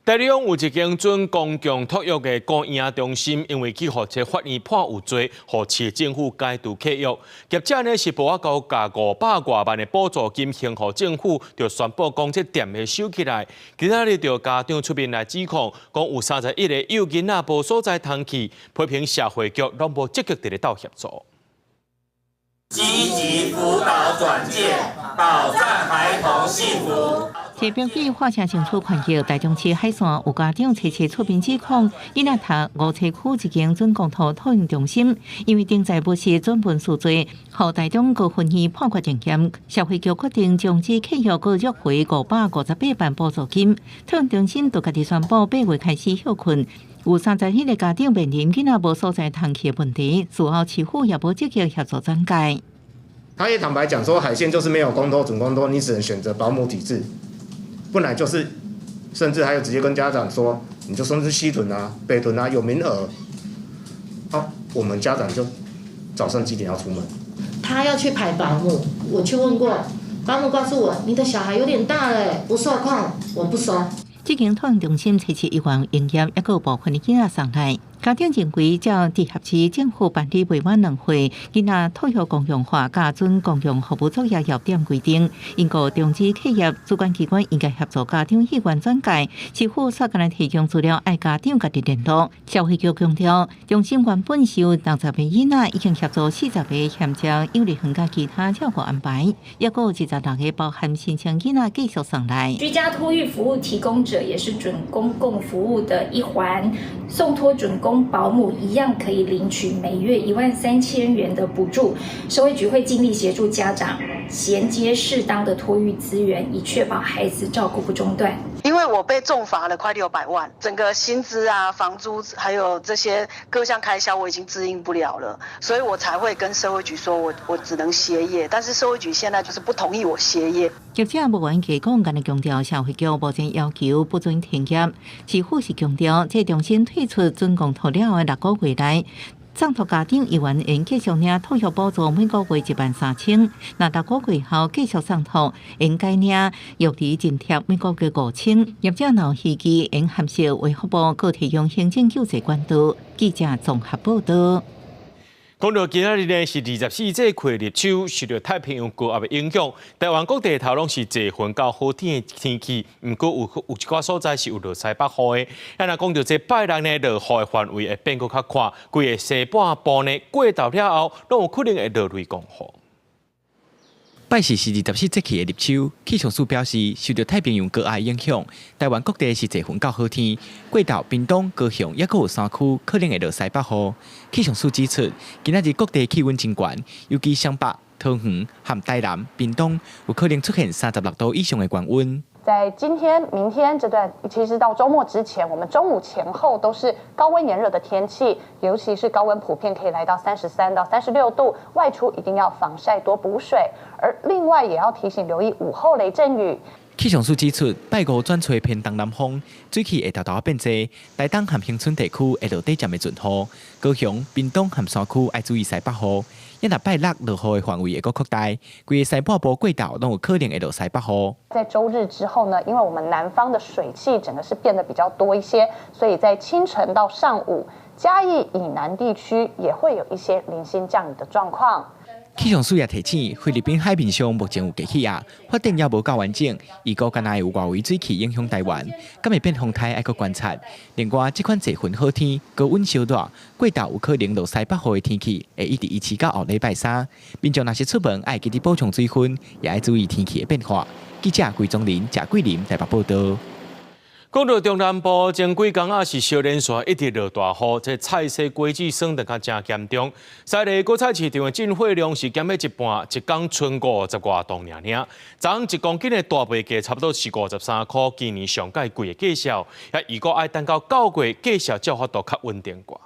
Speaker 2: 台中有一間準公共托育的孤嬰中心，因為去予這法院判有罪，予市政府解除契約。業者呢是無法度共500外萬的補助金還予政府，就宣布講這店會收起來。今仔日就家長出面來指控，講有31個幼囡仔無所在通去，批評社會局攏無積極佇咧鬥協助。
Speaker 14: 積極輔導轉介，保障孩童幸福。
Speaker 12: 台北市化成政府權益，台中市海線有家長齊齊出面指控，囡仔讀梧棲區一間準公托托育中心，因為頂載不實準文書罪，予台中高分院判決定讞，社會局決定終止契約，閣約回558萬補助金。托育中心就家己宣布8月開始歇睏。有31個家長面臨囡仔無所在通去的問題，事後市府也無積極協助轉介。
Speaker 21: 他也坦白講說，海線就是沒有公托、準公托，你只能選擇保姆體制。本來就是，甚至還有直接跟家長說，你就送去西屯啊、北屯啊，有名額。好，我們家長就早上幾點要出門？
Speaker 24: 他要去排保姆，我去問過，保姆告訴我，你的小孩有點大了，不受控，我不收。
Speaker 12: 這間托育中心初期猶原營業，猶閣有部分的囡仔送來。家長認為，照直轄市政府辦理未滿2歲囡仔托育公共化佮準公共服務作業要點規定，應該終止契約，主管機關應該協助家長意願轉介，市府煞干焦提供資料，愛家長家己聯絡。社會局強調，中心原本收60個囡仔，已經協助40個銜接幼兒園佮其他照顧安排，猶閣有26個包含申請囡仔繼續送來。
Speaker 25: 居家托育服務提供者也是準公共服務的一環，送託準公保姆一樣可以領取每月13,000元的補助。社會局會盡力協助家長銜接適當的托育資源，以確保孩子照顧不中斷。
Speaker 26: 因為我被重罰了快600萬，整個薪資啊、房租還有這些各項開銷，我已經支應不了了，所以我才會跟社會局說我只能歇業。但是社會局現在就是不同意我歇業。
Speaker 12: 業者無願意講，干焦強調社會局目前要求不准停業。市府是強調，這中心退出準公托了的6個月內，送託家長猶原會繼續領托育補助，每個月13,000。若6個月後繼續送託，會改領育兒津貼，每個月5,000。業者若有異議，會函授衛福部，閣提供行政救濟管道。記者綜合報導。
Speaker 2: 講到今仔日呢，是24節氣立秋，受著太平洋高壓的影響，台灣各地頭攏是濟雲到好天的天氣，毋過有一寡所在是有落西北雨的。啊，若講著這拜六呢，落雨的範圍會變閣較寬，規个西半部呢過晝了後，攏有可能會落雷公雨。
Speaker 7: 拜四是24節氣的立秋，氣象署表示，受著太平洋高壓影響，台灣各地是濟雲到好天。過晝屏東、高雄抑閣有山區可能會落西北雨。氣象署指出，今仔日各地氣溫真懸，尤其雙北、桃園和台南、屏東有可能出現36度以上的高溫。
Speaker 13: 在今天、明天這段，其實到週末之前，我們中午前後都是高溫炎熱的天氣，尤其是高溫普遍可以來到33到36度，外出一定要防曬多補水。而另外也要提醒留意午後雷陣雨。
Speaker 7: 氣象署指出，拜五轉吹偏東南風，水汽會沓沓變濟，台東和恆春地區會落短暫的陣雨，高雄、屏東和山區愛注意西北雨。啊若拜六落雨的範圍會閣擴大，規个西半部過晝攏有可能會落西北雨。
Speaker 13: 在週日之後呢，因為我們南方的水汽整個是變得比較多一些，所以在清晨到上午，嘉義以南地區也會有一些零星降雨的狀況。
Speaker 7: 氣象署也提醒，菲律賓海面上目前有低氣壓，發展猶無夠完整，預估敢若會有外圍水汽影響台灣，敢會變風颱愛閣觀察。另外，這款濟雲好天、高溫燒熱，過晝有可能落西北雨的天氣，會一直維持到後禮拜三。民眾若是出門，愛記得補充水分，也愛注意天氣的變化。記者桂宗林、賈桂林台北報道。
Speaker 2: 講到中南部，前幾工仔是相連續一直落大雨，這菜市果子損得較誠嚴重。西麗果菜市場的進貨量是減去一半，一工賰50外磅爾爾。昨昏一公斤的大白價差不多是53箍，今年上蓋貴的價數。也預估愛等到9月價數才有法度較穩定寡。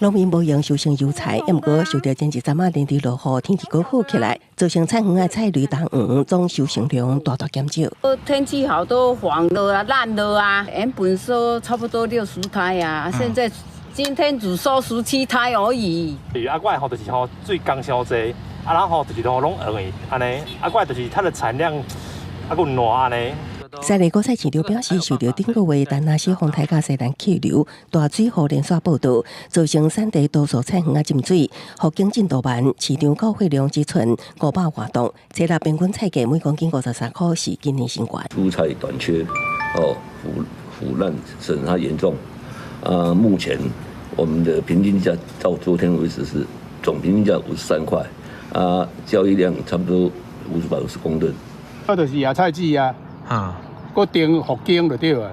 Speaker 15: 農民無閒收成油菜，毋過受著前一陣仔連日落雨，天氣閣好起來，造成菜園的菜類同黃總收成量大大減少。
Speaker 16: 天氣好都黃了啊，爛了啊。原本說差不多60胎啊，現在今天只收17胎而已。
Speaker 17: 啊，我的吼就是吼水工傷濟，啊然後就是攏黃的按呢，啊我就是它的產量啊閣爛按呢。
Speaker 15: 西麗果菜市場表示，受著頂個月田納西風颱佮西南氣流大水雨連續報道，造成產地多數菜園仔浸水，復耕進度慢，市場到貨量只賰500外磅，初六平均菜價每公斤53箍，是今年新高。
Speaker 18: 蔬菜短缺，哦腐爛損害嚴重。啊，目前我們的平均價到昨天為止是總平均價53塊，啊，交易量差不多550公噸。
Speaker 20: 啊，就是野菜季啊。啊，閣定復耕就對啊。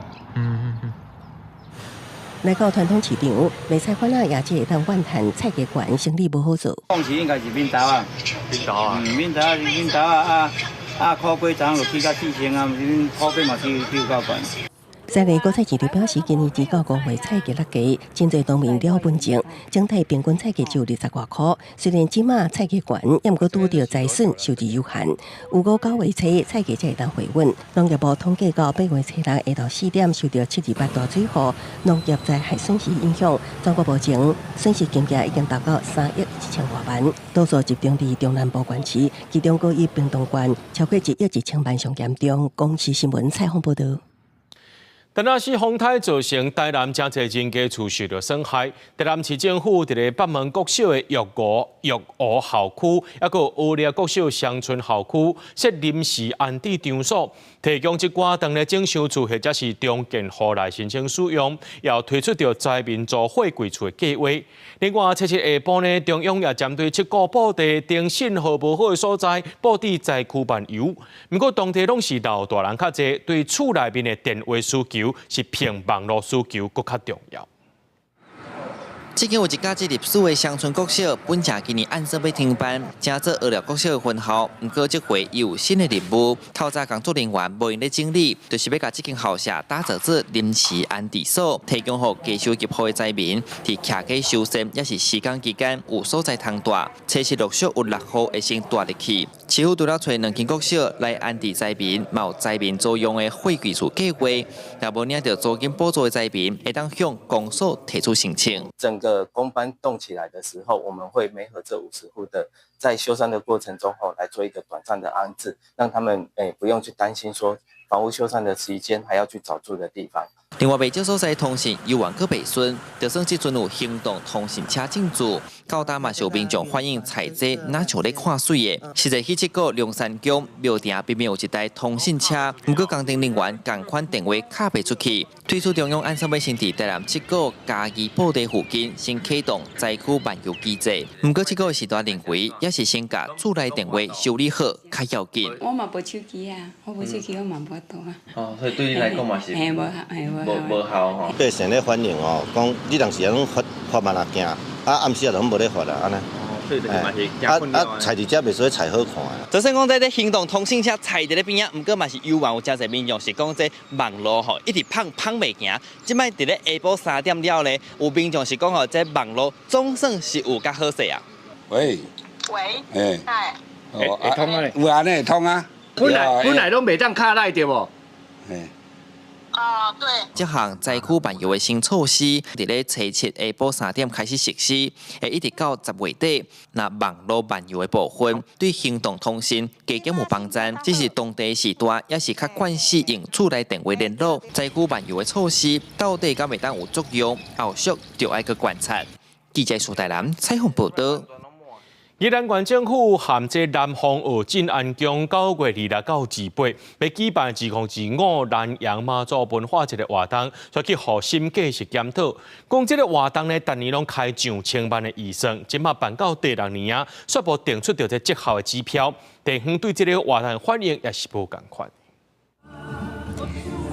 Speaker 15: 來到傳統市場，賣菜販仔也只會當怨嘆菜價懸，生意無好做。
Speaker 22: 放時應該是面頭啊，
Speaker 2: 面頭啊，
Speaker 22: 面頭啊，面頭啊啊啊，苦瓜昨昏就起到4000啊，苦瓜嘛起有夠懸。
Speaker 15: 西麗果菜市場表示，今年一到5月菜價落低，真濟農民了本錢，整體平均菜價只有20外箍。雖然這馬菜價懸，也毋過拄著災損收入有限。預估9月初菜價才會當回穩。農業部統計到8月初六下晝4點，受著728大水雨，農業災害損失影響，全國目前損失金額已經達到3億1千外萬，多數集中佇中南部縣市，其中閣以屏東縣超過1億1千萬上嚴重。公視新聞採訪報導。
Speaker 2: 田納西風颱造成台南誠濟人家厝受著損害。台南市政府佇咧北門國小的玉湖校區，抑閣有蚵寮國小雙春校區設臨時安置場所，提供這寡當咧整修厝或者是重建戶來申請使用，也有推出著災民租貨櫃厝的計畫。另外，七七下晡呢，中央也針對七股埔地電信號無好的所在，布置災區漫遊。毋過當地攏是老大人較濟，對厝內面的電話需求是憑網路需求閣較重要。
Speaker 27: 這間有一家這歷史的雙春國小，本正今年按算欲停辦，成做蚵寮國小的分校。毋過這回伊有新的任務，透早工作人員無閒咧整理，就是欲共這間校舍打造做臨時安置所，提供予家受入戶的災民，佇徛家修繕，抑是施工期間有所在通蹛。初七陸續有六戶會先蹛入去。市府除了揣兩間國小來安置災民，嘛有災民租用的貨櫃厝計畫，若無領著租金補助的災民，會當向公所提出申請。
Speaker 28: 整個工班動起來的時候，我們會媒合這50戶的，在修繕的過程中吼，來做一個短暫的安置，讓他們不用去擔心說房屋修繕的期間還要去找住的地方。
Speaker 27: 另外，袂少所在通訊猶原閣袂順，就算這陣有行動通訊車進駐，到達嘛是有民眾反映菜薑若像咧看水的。實際去七股龍山宮廟埕邊邊有一台通訊車，毋過工程人員仝款電話敲袂出去。推出中央按算欲先佇台南七股嘉義布袋附近先啟動災區漫遊機制，毋過七股的時段認為，猶是先共厝內電話修理好較要緊。
Speaker 1: 我嘛無手機啊，我無手機我嘛無法度啊。
Speaker 27: 哦，所以對你來講嘛是
Speaker 1: 嘿，無嘿無
Speaker 27: 無效吼。
Speaker 3: 百姓咧反映哦，講你當時啊攏發發慢仔行，啊暗時啊攏無咧發啦，按呢。
Speaker 27: 所以就是嘛是
Speaker 3: 啊啊，菜佇遮袂使菜好看。
Speaker 27: 就算講這個行動通訊車菜佇咧邊仔，毋過嘛是猶原有誠濟民眾是講這網路吼一直碰碰袂行。這擺佇咧下晡3點了咧，有民眾是講吼這網路總算是有較好勢啊。
Speaker 4: 喂。
Speaker 5: 喂。
Speaker 4: 欸。
Speaker 5: 哎。
Speaker 4: 會通啊？有按呢會通啊。
Speaker 20: 本來本來攏袂當敲來對無？
Speaker 4: 嘿。
Speaker 5: 哦，對。
Speaker 27: 這項災區漫遊的新措施，佇咧初七下晡3點開始實施，會一直到10月底。若網路漫遊的部分，對行動通訊加減有幫助，只是當地時段猶是較慣使用厝內電話聯絡。災區漫遊的措施到底敢會當有作用？後續就愛閣觀察。記者蘇台南採訪報導。
Speaker 2: 宜蘭縣政府和這南方澳鎮安宮9月26到28，欲舉辦2025南洋媽祖文化節的活動，煞去予審計署檢討。講這个活動呢，逐年攏開上千萬的預算，這馬辦到第六年啊，煞無定出著這績效的指標。地方對這个活動反應也是無仝款。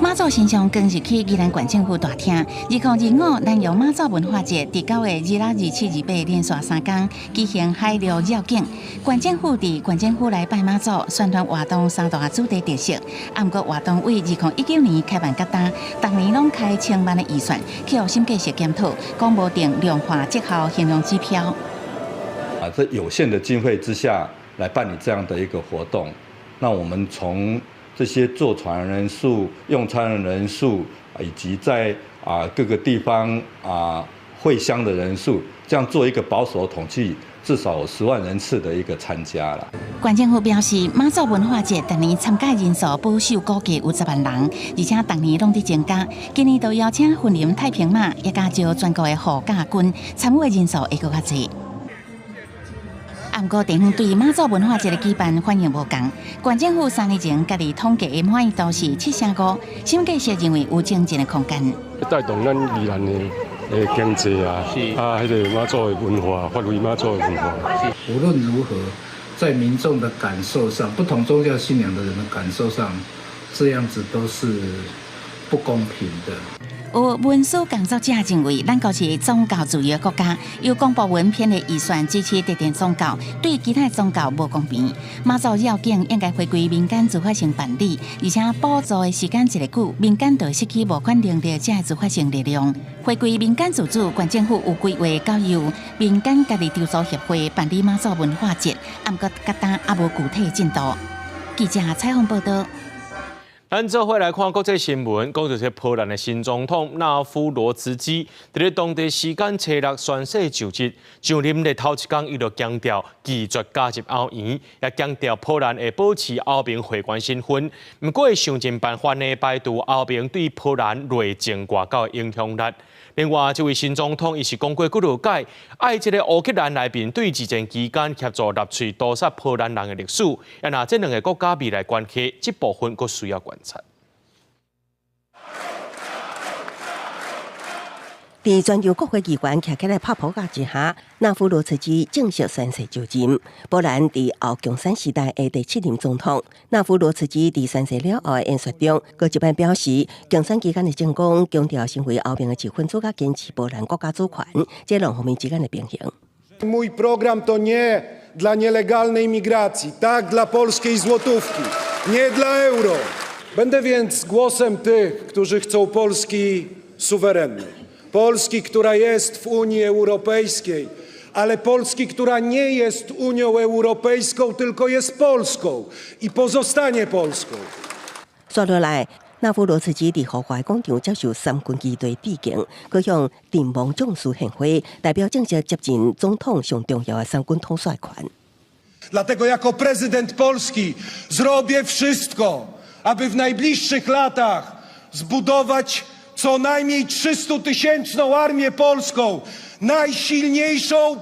Speaker 12: 媽祖神像剛入去宜蘭縣政府大廳，2025南洋媽祖文化節，佇9月26、27、28連續3工舉行海陸繞境。縣政府佇縣政府內拜媽祖，宣傳活動三大主題特色。啊，毋過活動為2019年開辦到今，逐年攏開千萬的預算，去予審計署檢討，講無定量化績效形容指標。
Speaker 6: 啊，在有限的經費之下來辦理這樣的一個活動，那我們從這些坐船人數、用餐的人數，以及在各個地方會香的人數，這樣做一個保守統計，至少有10萬人次的一個參加啦。
Speaker 12: 縣政府表示，媽祖文化節逐年參加人數保守估計有10萬人，而且逐年攏佇增加。今年就邀請雲林太平媽，也加招全國的護駕軍，參與的人數會閣較濟。毋過地方對媽祖文化節的舉辦反應無仝。縣政府3年前家己統計的滿意度是7成5，審計署認為有精進的空間。
Speaker 9: 帶動咱宜蘭的經濟啊，啊，彼个媽祖的文化，發揮媽祖的文化。
Speaker 19: 無論如何，在民眾的感受上，不同宗教信仰的人的感受上，這樣子都是不公平的。
Speaker 12: 有文史工作者認為，咱國是宗教自由國家，由公部門編的預算支持特定宗教，對其他宗教無公平。媽祖繞境應該回歸民間自發性辦理，而且補助的時間一個久，民間就會失去募款能力，才會自發性力量。回歸民間自主，縣政府有規劃交由民間家己籌組協會辦理媽祖文化節，毋過到今猶無具體進度。記者採訪報導。
Speaker 2: 咱做伙來看國際新聞，講著這波蘭的新總統納夫羅茨基，佇咧當地時間初六宣誓就職，上任的頭一工，伊就強調拒絕加入歐元，也強調波蘭會保持歐盟會員身份。毋過，伊想盡辦法呢，排除歐盟對波蘭內政外交的影響力。另外，這位新總統伊是講過幾落擺，愛這个烏克蘭來面對二戰期間協助納粹屠殺波蘭人的歷史。啊，若這兩个國家未來關係，這部分閣需要觀察。
Speaker 15: 佇全球國會議員徛起來拍噗仔之下，納夫羅茨基正式宣誓就任。波蘭佇後共產時代的第七任總統納夫羅茨基佇宣誓了後的演說中，閣一擺表示，競選期間的政綱強調成為歐盟的一分子，佮堅持波蘭國家主權，這兩方面之間的平衡。
Speaker 23: Mój program to nie dla nielegalnej migracji, tak dla polskiej złotówki, nie dla euro. Będę więc głosem tych, którzy chcą Polski suwerennej. Polski, która jest w Unii Europejskiej, ale Polski, która nie jest Unią Europejską, tylko jest Polską i pozostanie Polską.
Speaker 15: 煞落來，納夫羅茨基佇豪華廣場接受三軍儀隊致敬，閣向陣亡將士獻花，代表正式接任總統上重要的三軍統帥權。
Speaker 23: Dlatego jako prezydent Polski zrobię wszystko, aby w najbliższych latach zbudować Co najmniej 300-tysięczną armię polską, najsilniejszą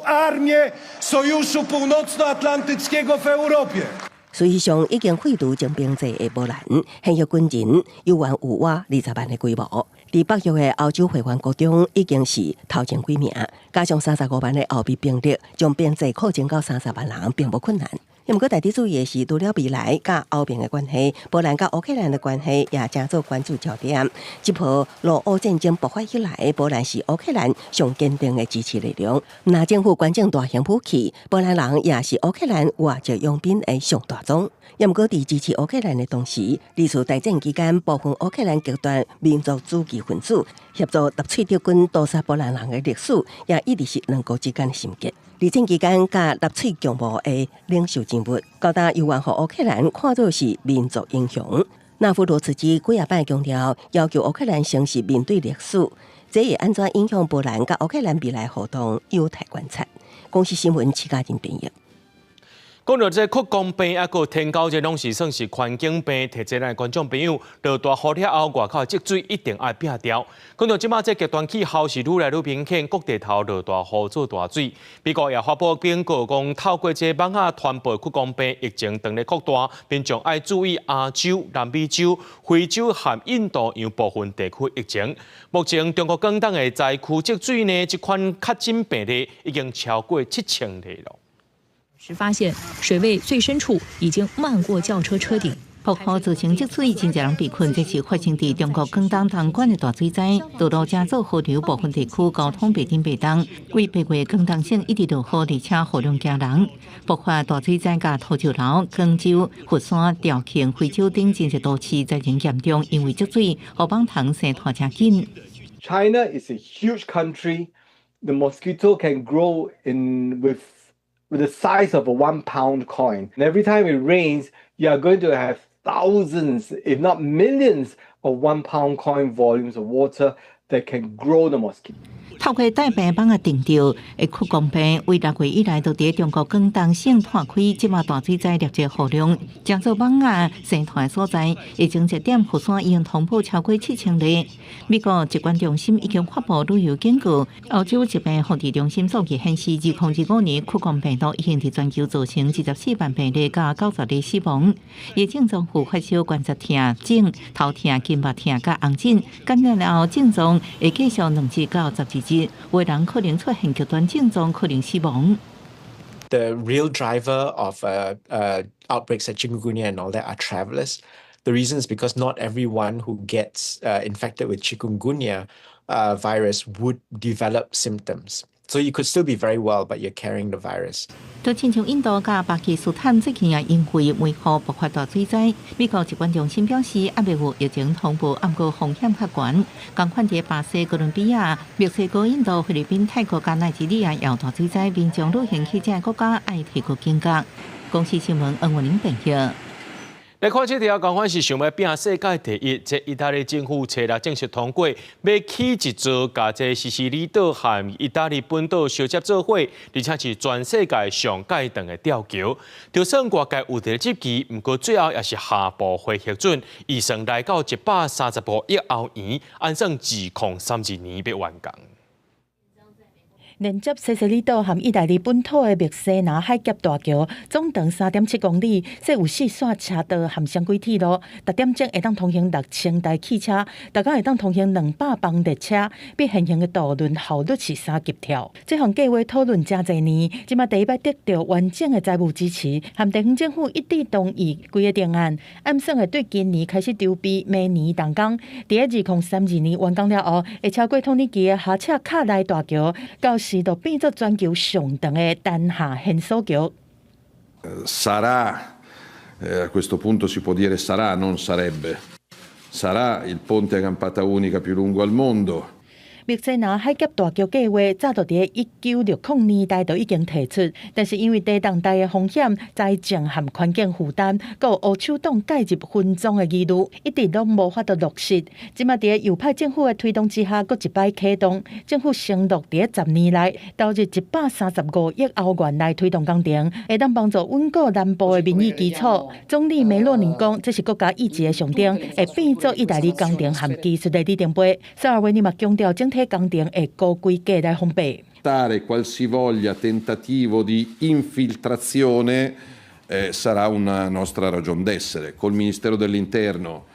Speaker 23: armię Sojuszu Północnoatlantyckiego w Europie.
Speaker 15: 事實上，已經廢除徵兵制的波蘭，現役軍人猶原有倚20萬的規模。佇北約的歐洲會員國中，已經是頭前幾名，加上35萬的後備兵力，將編制擴增到30萬人，並無困難。毋過，值得注意的是，除了未來佮歐盟的關係，波蘭佮烏克蘭的關係也成做關注焦點。這波俄烏戰爭爆發以來，波蘭是烏克蘭上堅定的支持力量。若政府捐贈大型武器，波蘭人也是烏克蘭外籍傭兵的上大宗。毋過，佇支持烏克蘭的同時，二次大戰期間，部分烏克蘭極端民族主義分子協助納粹德軍屠殺波蘭人的歷史，也一直是兩國之間的心結。二戰期間，佮納粹共謀的領袖人物，到今猶原予烏克蘭看作是民族英雄。納夫羅茨基幾仔擺強調，要求烏克蘭誠實面對歷史，這會按怎影響波蘭佮烏克蘭未來互動，有待觀察。公視新聞，徐嘉仁編譯。
Speaker 2: 講到這曲光病，抑閣天狗，這攏是算是環境病，提醒咱觀眾朋友，落大雨了後，外口積水一定愛摒掉。講到這馬這極端氣候是愈來愈明顯，各地頭落大雨做大水。美國也發布警告，講透過這蠓仔傳播曲光病疫情當咧擴大，民眾愛注意亞洲、南美洲、非洲和印度洋部分地區疫情。目前中國廣東的災區積水呢，這款確診病例已經超過7000例了。
Speaker 8: 時發現水位最深處已經漫過轎車車頂。
Speaker 12: 瀑雨造成積水，真濟人被困。這是發生佇中國廣東東莞的大水災，道路成做河流，部分地區交通袂振袂動。幾八月廣東省一直落雨，而且雨量驚人。爆發大水災，佮土石流、廣州、佛山、肇慶、惠州等真濟都市災情嚴重，因為積水，雨蠓蟲生湠誠緊。
Speaker 10: China is a huge country. The mosquito can grow in with the size of a 1 pound coin. And every time it rains, you are going to have thousands, if not millions, of 1 pound coin volumes of water that can grow the mosquito.
Speaker 12: 透過帶病蠓仔叮著的曲光病，為6月以來都佇中國廣東省湠開，這馬大水災累積雨量，成做蠓仔生湠的所在。疫情熱點佛山已經通報超過7000例。美國疾管中心已經發布旅遊警告。歐洲疾病防治中心數據顯示，2025年曲光病毒已經佇全球造成24萬病例，佮90例死亡。疫症狀有發燒、關節疼、腫、頭痛、筋肉疼、佮紅疹，感染了後症狀會繼續2日到12日，有的人可能出現極端症狀，可能死亡。
Speaker 11: The real driver of outbreaks like chikungunya and all that are travelers. The reason is because not everyone who gets infected with chikungunya virus would develop symptoms. So you could still be very well, but you're carrying the virus.
Speaker 12: 就親像印度佮巴基斯坦最近也因為梅雨爆發大水災，美國疾管中心表示，猶未有疫情通報，毋過風險較懸。仝款佇巴西、哥倫比亞、墨西哥、印度、菲律賓、泰國佮奈及利亞也有大水災，民眾旅行去這個國家愛提高警覺。公視新聞黃文玲編譯。
Speaker 2: 來看這條，仝款是想欲拚世界第一。這意大利政府初六正式通過，欲起一座共這西西里島和意大利本島相接做伙，而且是全世界上蓋長的吊橋。就算外界有佇質疑，毋過最後也是下部會核准，預算來到135億歐元，按算2032年欲完工。
Speaker 14: 連接西西里島和意大利本土的墨西拿海峽大橋，總長3.7公里，設有四線車道和雙軌鐵路，逐點鐘會當通行6000台汽車，逐工會當通行200班列車，比現行的渡輪效率是三級跳。這項計劃討論誠濟年，這馬第一擺得到完整的財務支持，和地方政府一致同意規个定案，按算會對今年開始籌備，明年動工。佇2032年完工了後，會超過土耳其的哈赤卡萊大橋，到時就變做全球上長的丹下懸索橋。
Speaker 21: Sarà, a questo punto si può dire sarà, non sarebbe, sarà il ponte a campata unica più lungo al mondo.
Speaker 14: 墨西拿海峽大橋計劃早就佇1960年代就已經提出，但是因為地動帶的風險、財政和環境負擔，閣有烏手黨介入分贓的疑慮，一直攏無法度落實。這馬佇右派政府的推動之下，閣一擺啟動。政府承諾佇10年內投入135億歐元來推動工程，會當幫助穩固南部的民意基礎。總理梅洛尼講，這是國家意志的象徵，會變做意大利工程和技術的里程碑。薩爾維尼嘛強調，整體工程會高規格來封閉。
Speaker 21: Qualsivoglia tentativo di infiltrazione sarà una nostra ragion d'essere. Col Ministero dell'Interno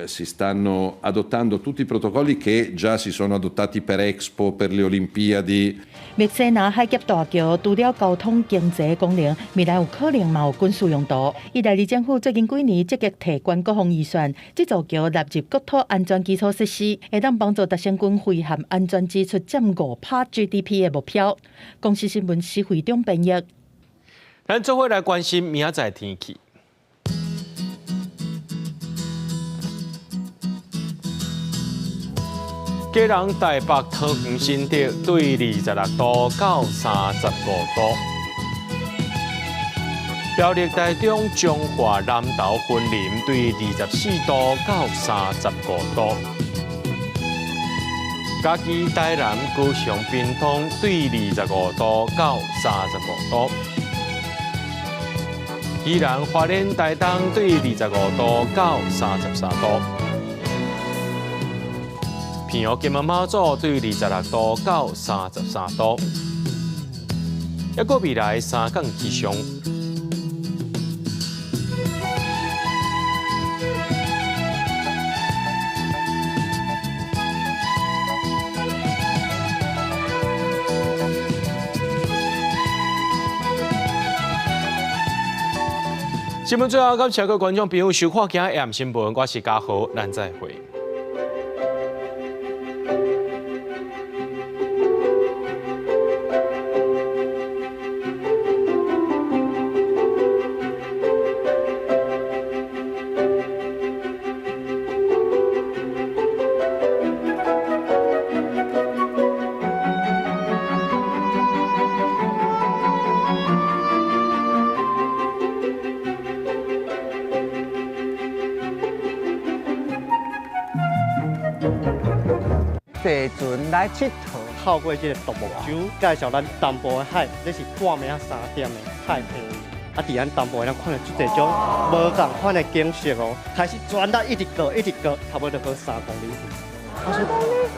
Speaker 21: si stanno adottando tutti i protocolli che già si sono adottati per Expo, per le Olimpiadi.
Speaker 14: 墨西拿海峽大橋除了交通經濟功能，未來有可能嘛有軍事用途。意大利政府最近幾年積極提懸國防預算，這座橋納入國土安全基礎設施，會當幫助達成軍費和安全支出佔5% GDP 的目標。公視新聞施惠中編譯。
Speaker 2: 咱做伙來關心明仔載天氣。基隆、台北、桃園、新竹對26度到35度；苗栗、台中、彰化、南投、雲林對24度到35度；嘉義、台南、高雄、屏東對25度到35度；宜蘭、花蓮、台東對25度到33度。澎湖、金門、馬祖對26度到33度，抑閣未來三工氣象。新聞最後，感謝各位觀眾朋友收看今日 AM 新聞，我是嘉豪，咱再會。
Speaker 7: 坐船來𨑨迌，透過這個獨木舟介紹咱東部的海，這是半暝仔3點的太平洋。啊，佇咱東部，咱看著足濟種無仝款的景色哦。開始全力一直過，一直過，差不多閣3公里。